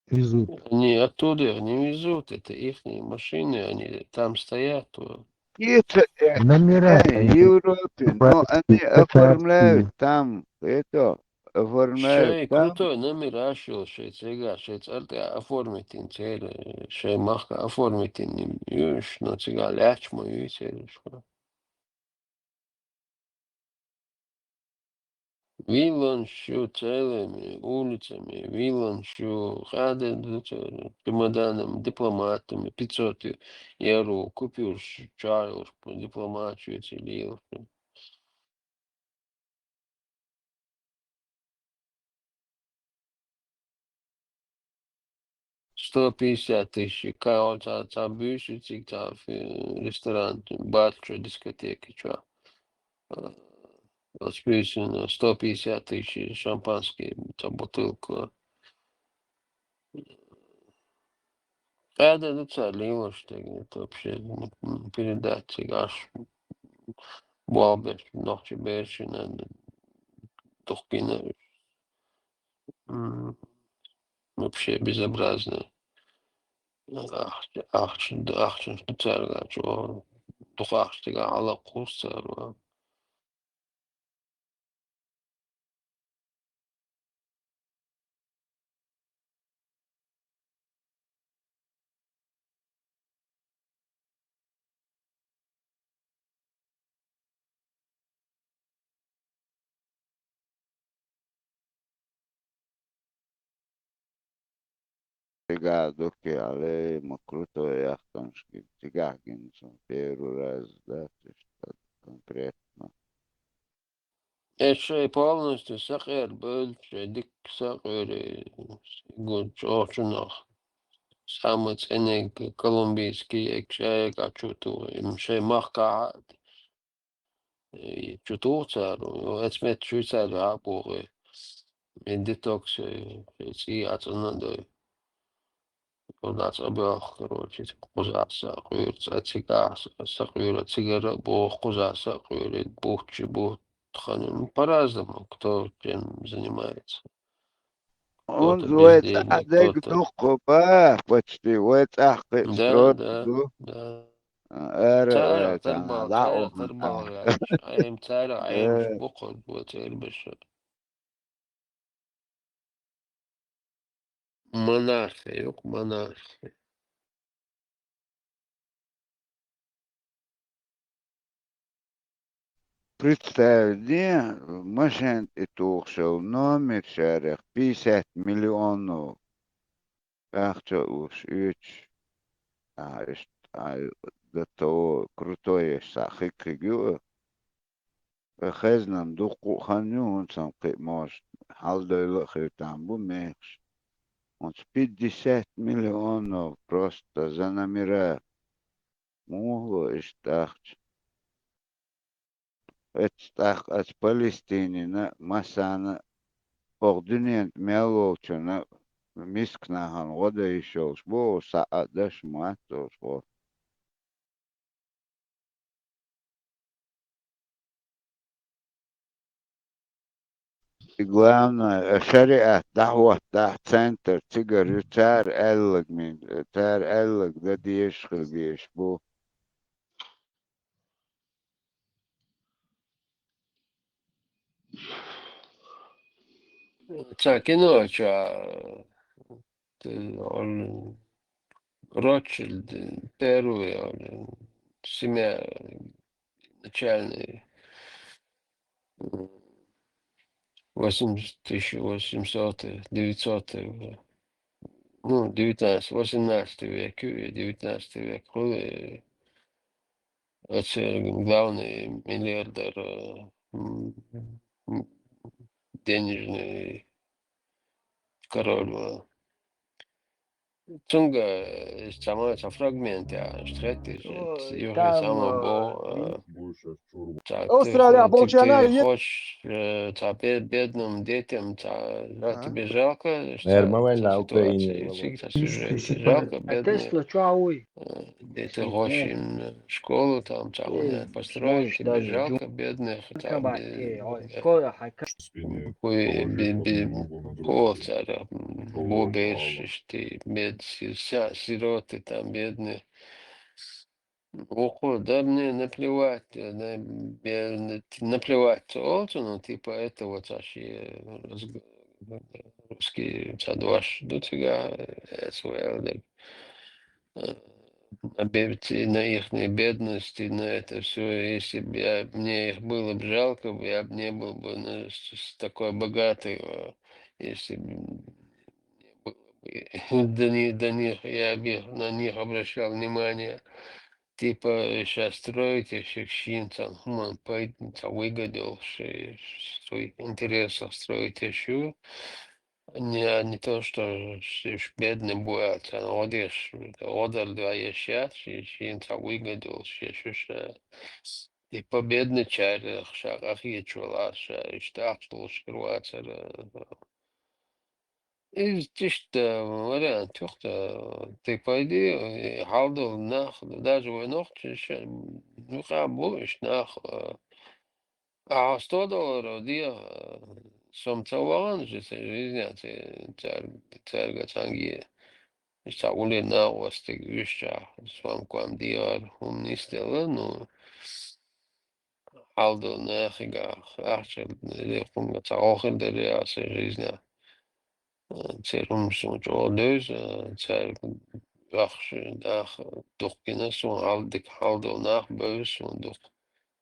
везут? Они оттуда их не везут, это ихние машины, они там стоят. Эти, э, номера, э, они Европе, но они оформляют там, это, оформляют. Шайн там крутой номераш йолу, шайн цигахь, шайн цӀарна тӀехь оформить йина церан, шайн махка оформить йина ю уьш, но цигахь лаьтташ ма ю церан уьш. Вилланаш ю целыми улицами, вилланаш ю, къаьхьа ду церан чемоданами, дипломатами, пятьсот евро купюраш чохь йолуш дипломаташ ю цигахь лелаш. Сто пятьдесят тысяч, кхин цхьа, цхьа буьйса ю цига, цхьа фи-, ресторан, бар чу, дискотека чу. А, оцу буьйсанна сто пятьдесят тысяч шампанский, цхьа бутылка. Къаьхьа ду цара лелаш дерг, это вообще, м, передать цига, аш болх беш нохчийн берашна духкина. М, вообще безобразно. Ахча, ахча, ахчанаш ду цаьрга, чӀогӀа дукха ахча цигахь хьалакхуссу цара. Цигахь дуккха а ле, ма крутой яхтанаш гина, цигахь гина сан первый раз дац иштта конкретно. Эс шайн полностью сакъера бевлча, шайн дикка сакъерий, гу чӀогӀа чунах. Самый цӀениг колумбийский эгаш а эгаш чу туху, им шайн махкахь а, э, чу туху цара, оцу метта Швейцарехь а боху, и детокс, э, цӀий а цӀана а дой. Кхузахь цӀа боьлху, короче, кхузахь сакъуьйра, цӀа цигахь сакъуьйра, цигара а боху, кхузахь сакъуьйра, бутт чу бутт ханна. Ну, по-разному, кто чем занимается. Кто-то бездельник, кто-то... ХӀунда вай цӀахь дерг дуккха баха, почти, вай цӀахь кхин а... Да, да, да. Ара а царах тарбал, царах тарбал яц. Айм царах, айм бу кхуза, вай церан беша. Монархия ю-кх, монархия. Представь, де, машен тӀе тухуш йолу номер шарех пятьдесят миллионов ахча луш оьцуш. А, иштта, а, до того крутой еш схьа хиг-хиг ю. Хезнан дуккха а хан ю, хӀунда сан кхин а, может, хьаладевлла а хир там бу мехаш. ХӀунца пятьдесят миллионов просто за номера. Муха ло иштта ахча? Эццахь тӀаккха аса Палестинина а, массарна а, оха дуьненна мел волчунна а, мискачу нахана гӀо дан йиш йолуш бу, схьа а даш ма вац оцу гӀо. И главное, шариат дӀахӀоттахь центр цигара ю, цара аьлларг мин-, цара аьлларг дан дезаш хила безаш бу. Цхьа кино, цхьа, э, он Ротшильд, первый, он семья начальный, м, восемьдесят, тысяча восемьсот, девятьсот, э, ну, девятнадцатый, восемнадцатый век, э, девятнадцатый век, э, это главный миллиардер, э, м, м, денежный король, э. Цунга, э, цхьа ма-, цхьа фрагмент, я, штхетти, Ой, юхи там, самого а, бо, э, цхьа, Австралия, ты, ты, Болчана, ты е- хочешь, э, цхьа бе-, бедным детям, цхьа, да, А? Тебе жалко, что Нормально, цхьа Украина, ситуация, Вова. Всегда сюжет, жалко А бедных. Тесла, чё, а, ой? Э, дети Сам, хочешь э. Им, э, школу там, там, Э, э, построить, знаешь, тебе даже жалко бедных, там, Кабаке, э, ой, э, скоро, хай, ка- Куй би-, би-, куй цара, м, бо берш ишти, бед-, си-, ся-, сироты там бедные. Уху, да мне наплевать, э, на-, бе-, на-, наплевать, цо олцу, ну, типа, это вот аж, э, разг-, русский, цадваш, ну, цига, э, СВЛ, да. Э, на бедности, на ихней бедности, на это всё. Если бы я, мне их было бы жалко, бы я бы не был бы на-, с-, с такой богатый, э, если бы не было бы до ни-, до них, я бы их, на них обращал внимание. Типа, щас строите, щас щин цан хуман пойднца выгодил, ши-, в своих интересах строите щу. Не, не то, что ж, ж бедный будет, а вот еш, вот да я щас, щи-, щин ца выгодил, щи-, щи-, щи-, и победный чарь, ша, ахи чула, ша, и штах лучше кроваться, э, Из тишта вариант юхта, ты пойди, э, халдул нах, даже вой нох, чи-, чи-, ну, ка бу, иш нах, э, а сто долларов диа, э, сом ца ваган же се жизня, це цар-, царга цанги, иш ца ули на вастиг вишча, сом куам диар, хум нистела, ну, халдул нахига, ахча, э, хумга ца охин дери, а се жизня. Э, церум сун чӀоагӀа деза, э, цар ахш, ах, духкина сун, хьалдик, хьалдо нах бевза сун дух.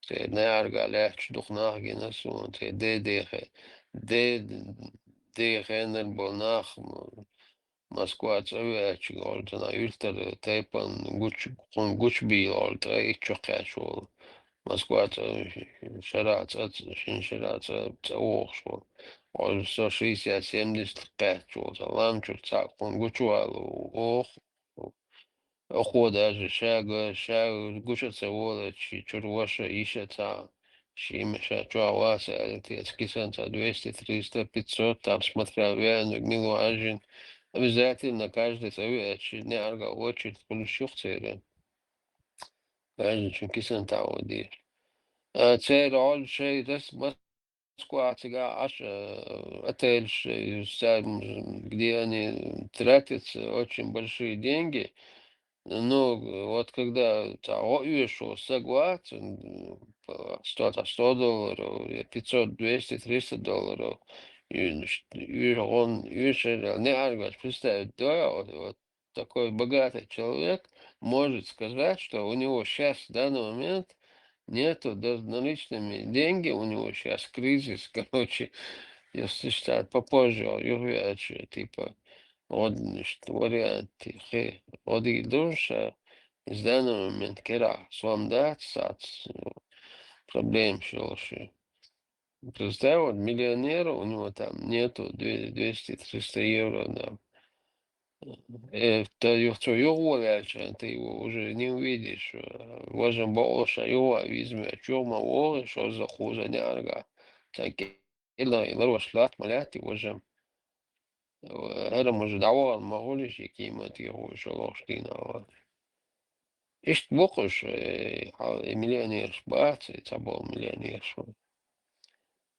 Цер неарга лаьтташ дух нах гина сун, цер де дехе, де, де хенар бо нах, м, Москва цӀа веача, гӀолтана юьлтара тайпан гуч-, кхун гучбийла гӀолта иччо кхаьча волу. Москва цӀа шара цӀа, шин шара цӀа, цӀа вогӀуш волу. Оцу со шестьдесят семьдесят кхаьчча волу, сан лам чуьра цхьаъ кхунна гучувала воху. Оха даже ша га-, ша гуча ца волу, ши чуьра ваша, йиша цхьаъ, ши ма ша чохь ваца аьлла, те цу кисанца двести, триста, пятьсот, там, смотря веаниг мила ву Ӏаьжжина, обязательно каждый цӀа веача, ши неӀарга очередь хуьлуш юха церан. Каждый чун кисан таӀо дийр. А, церан гӀолла шайн дас Москва цигахь Ӏаш, э, отельш, э, сам, где они тратятся очень большие деньги. Ну, вот когда цхьа гӀо оьшуш стаг вац, м, по сто, по сто долларов, э, пятьсот, двести, триста долларов, и ш-, и гӀон оьшуш неӀаргаш представить дой, вот, вот такой богатый человек может сказать, что у него щас, в данный момент, нету даже наличными деньги, у него щас кризис, короче, если считать попозже, юхвеача, типа, вот, значит, вариант, хе, вот и душа, из данный момент кера, сом дац, сац, проблем шолши. Представь, вот миллионер, у него там нету две-, двести, триста евро, да. Э, та ю-, цо юхаволаьлча, ты его уже не увидишь. Э, важа бакъалуш юха визме, чу ма вогӀий, шозза кхуза неӀарга. Цхьа кӀелхьа ларош латта ма лаьттий важа. Э, хӀара мужа дӀавахана ма хуьлий ши кийматехула шолгӀачу дийнахь ван. Иштта бу-кх уьш, э, хьал-, и миллионерш бац, и цхьаболу миллионерш бу.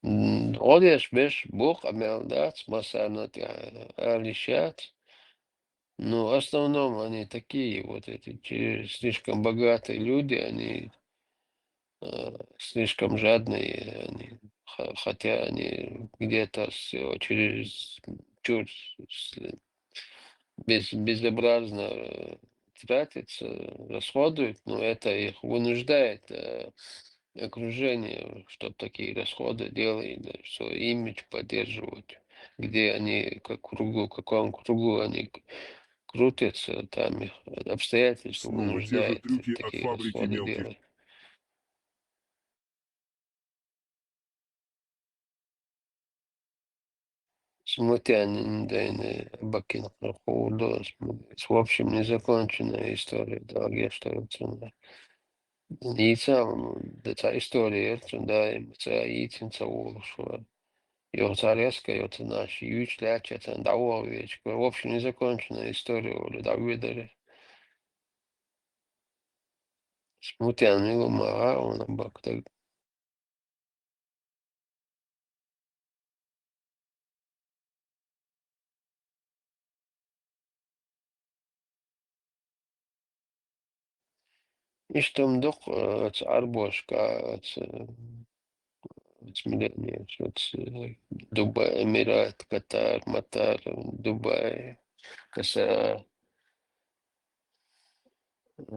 М, гӀо деш берш бу, къамел дац, массарна а тӀехь ала йиш яц. Ну, в основном они такие, вот эти чи-, слишком богатые люди, они, э, слишком жадные, они ха- хотя они где-то с- через чур с- без, безобразно э, тратятся, расходуют, но это их вынуждает э, окружение, чтобы такие расходы делали, да, свой имидж поддерживать, где они как кругу, в каком кругу они к- крутятся, там их обстоятельства вынуждают такие расходы делать. Смутьян дайны бакин хурдо, в общем, незаконченная история, да, я что это. Ница, да, та история, да, и ца и цин ца улушва. Йо ца резко, йо ца наш, юч ляча, ца да уловечка. В общем, незаконченная история, уже да, выдали. Смутьян мило мара, он бак так. Иштам дук, э, ц арбошка, ц, ц миллионер, ц, э, Дубай, Эмират, Катар, Матар, Дубай, Каса,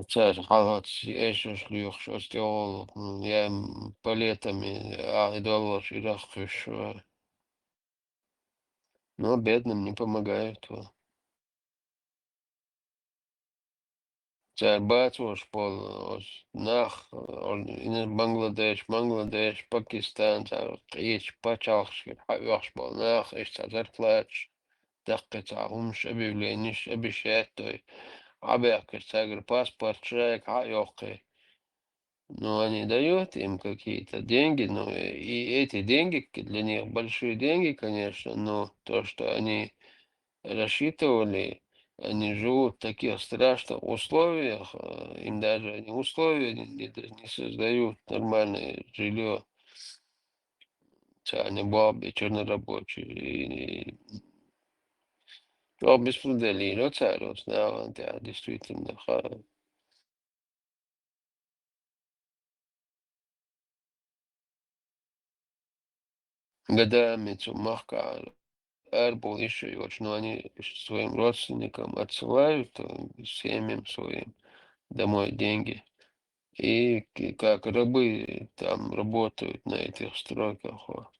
цар халац, эшуш луюхш, остеол, я палетами, а идолош ирахуш. Но бедным не помогают. Цар бацош бол, нах, ин Бангладеш, Бангладеш, Пакистан, цар къеча пачалхшкар хьаоьхуш бол нах, иш цар зарплаташ, даккхи цар хӀумаш, объявленеш, обещать дой, Ӏабаьккхар царгара паспорт шайга хьаоьхкхи. Ну, они дают им какие-то деньги, ну, и эти деньги к- для них большие деньги, конечно, но то, что они рассчитывали, они живут в таких страшных условиях, э, им даже они условия не, не, д- не создают нормальное жилье. Они бобби, чернорабочие. И, и, то беспределили, царус, да, действительно, ха- Годами цу махка арбул ещё, и очень, ну, они своим родственникам отсылают, э, семьям своим домой деньги. И к- как рабы там работают на этих стройках. О.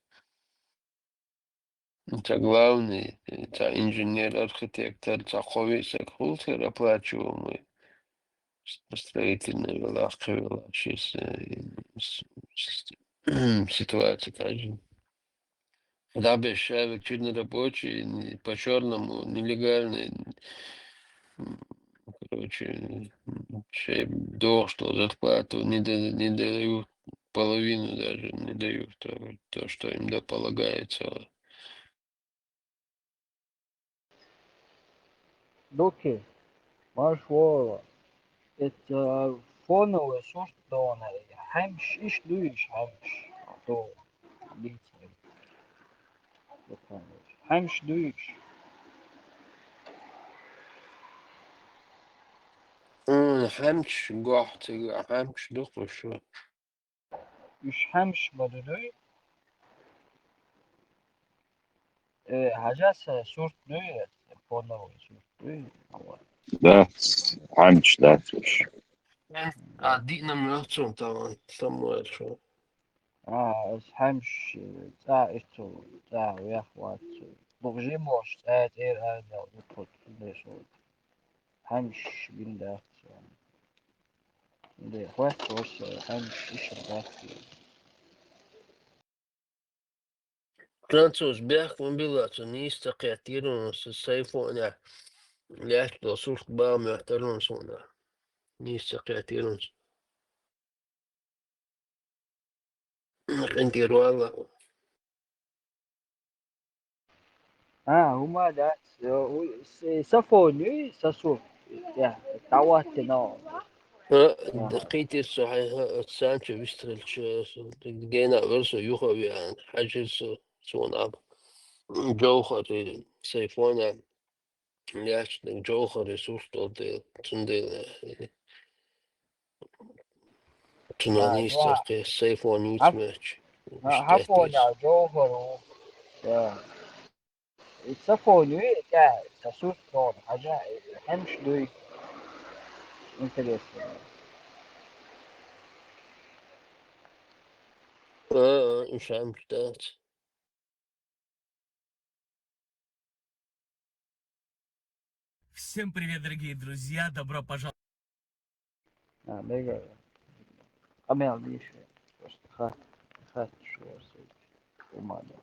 Ца главный, ца инженер, архитектор, ца ховисек хултер оплачиваемый. Строительный вела, хевела, шис, э, с- с- ситуация, конечно. Когда обещают чернорабочие, не- по черному, нелегальные, м, короче, м, шей дох, что зарплату не, да- не дают, половину даже не дают, то, то, что им да полагается. Дуки, марш вора. Это фоновый сурт дона. Хьамш иш дуйш, хьамш. То лицей. Хьамш дуйш. М, хьамш гохтига, хьамш дукхуш. Уж хьамш ма ду дуй? Э, хьажаса сурт дуй, фоновый сурт дуй. Вот. Да, хьамш, да, слушай. А, диъна мёхцун там, там мой шо. А, ас хьамш, э, цӀа ицу, цӀа вех вацу. Бухжи мош, цӀа тӀер ада, укхут, дешо. Хьамш бин дац. Де, хватит, хьамш ишар дац. Француз бехк ма билла, цу нийса ца кхеттийра, цу сайфонехь лаьтташ долу сурт бан моьттура суна. Нийса ца кхеттийра. КъинтӀера вала. А, хӀума дац. Э, у- с- сафон юй, са сурт. Я, дӀахӀоттина. Э, кхийтира со хьайн, хьан, санча вистхилча, со гена вара со юха а веана, хьаьжира со, суна Ӏаба. Джовхар, сайфона, лаьтташ дерг Джовхар сурт долу дела, цундела, э, цунах А, нийса ца кхе, сайфон юьйцу моьттуш. Ха, хьафоня жовхар ву. Я. И ца фоня ву, тӀа, ца сурт фоня, хьажа, хӀемаш дуй. Интересно. А, а, ишамш дац. Всем привет, дорогие друзья! Добро пожаловать! А, мега. А мел диши. Просто хат, хат, что умада.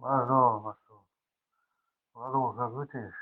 ང་ཚོ་ང་ཚོ་ང་ཚོ་གོང་ས་སྐུ་ཕྲེང་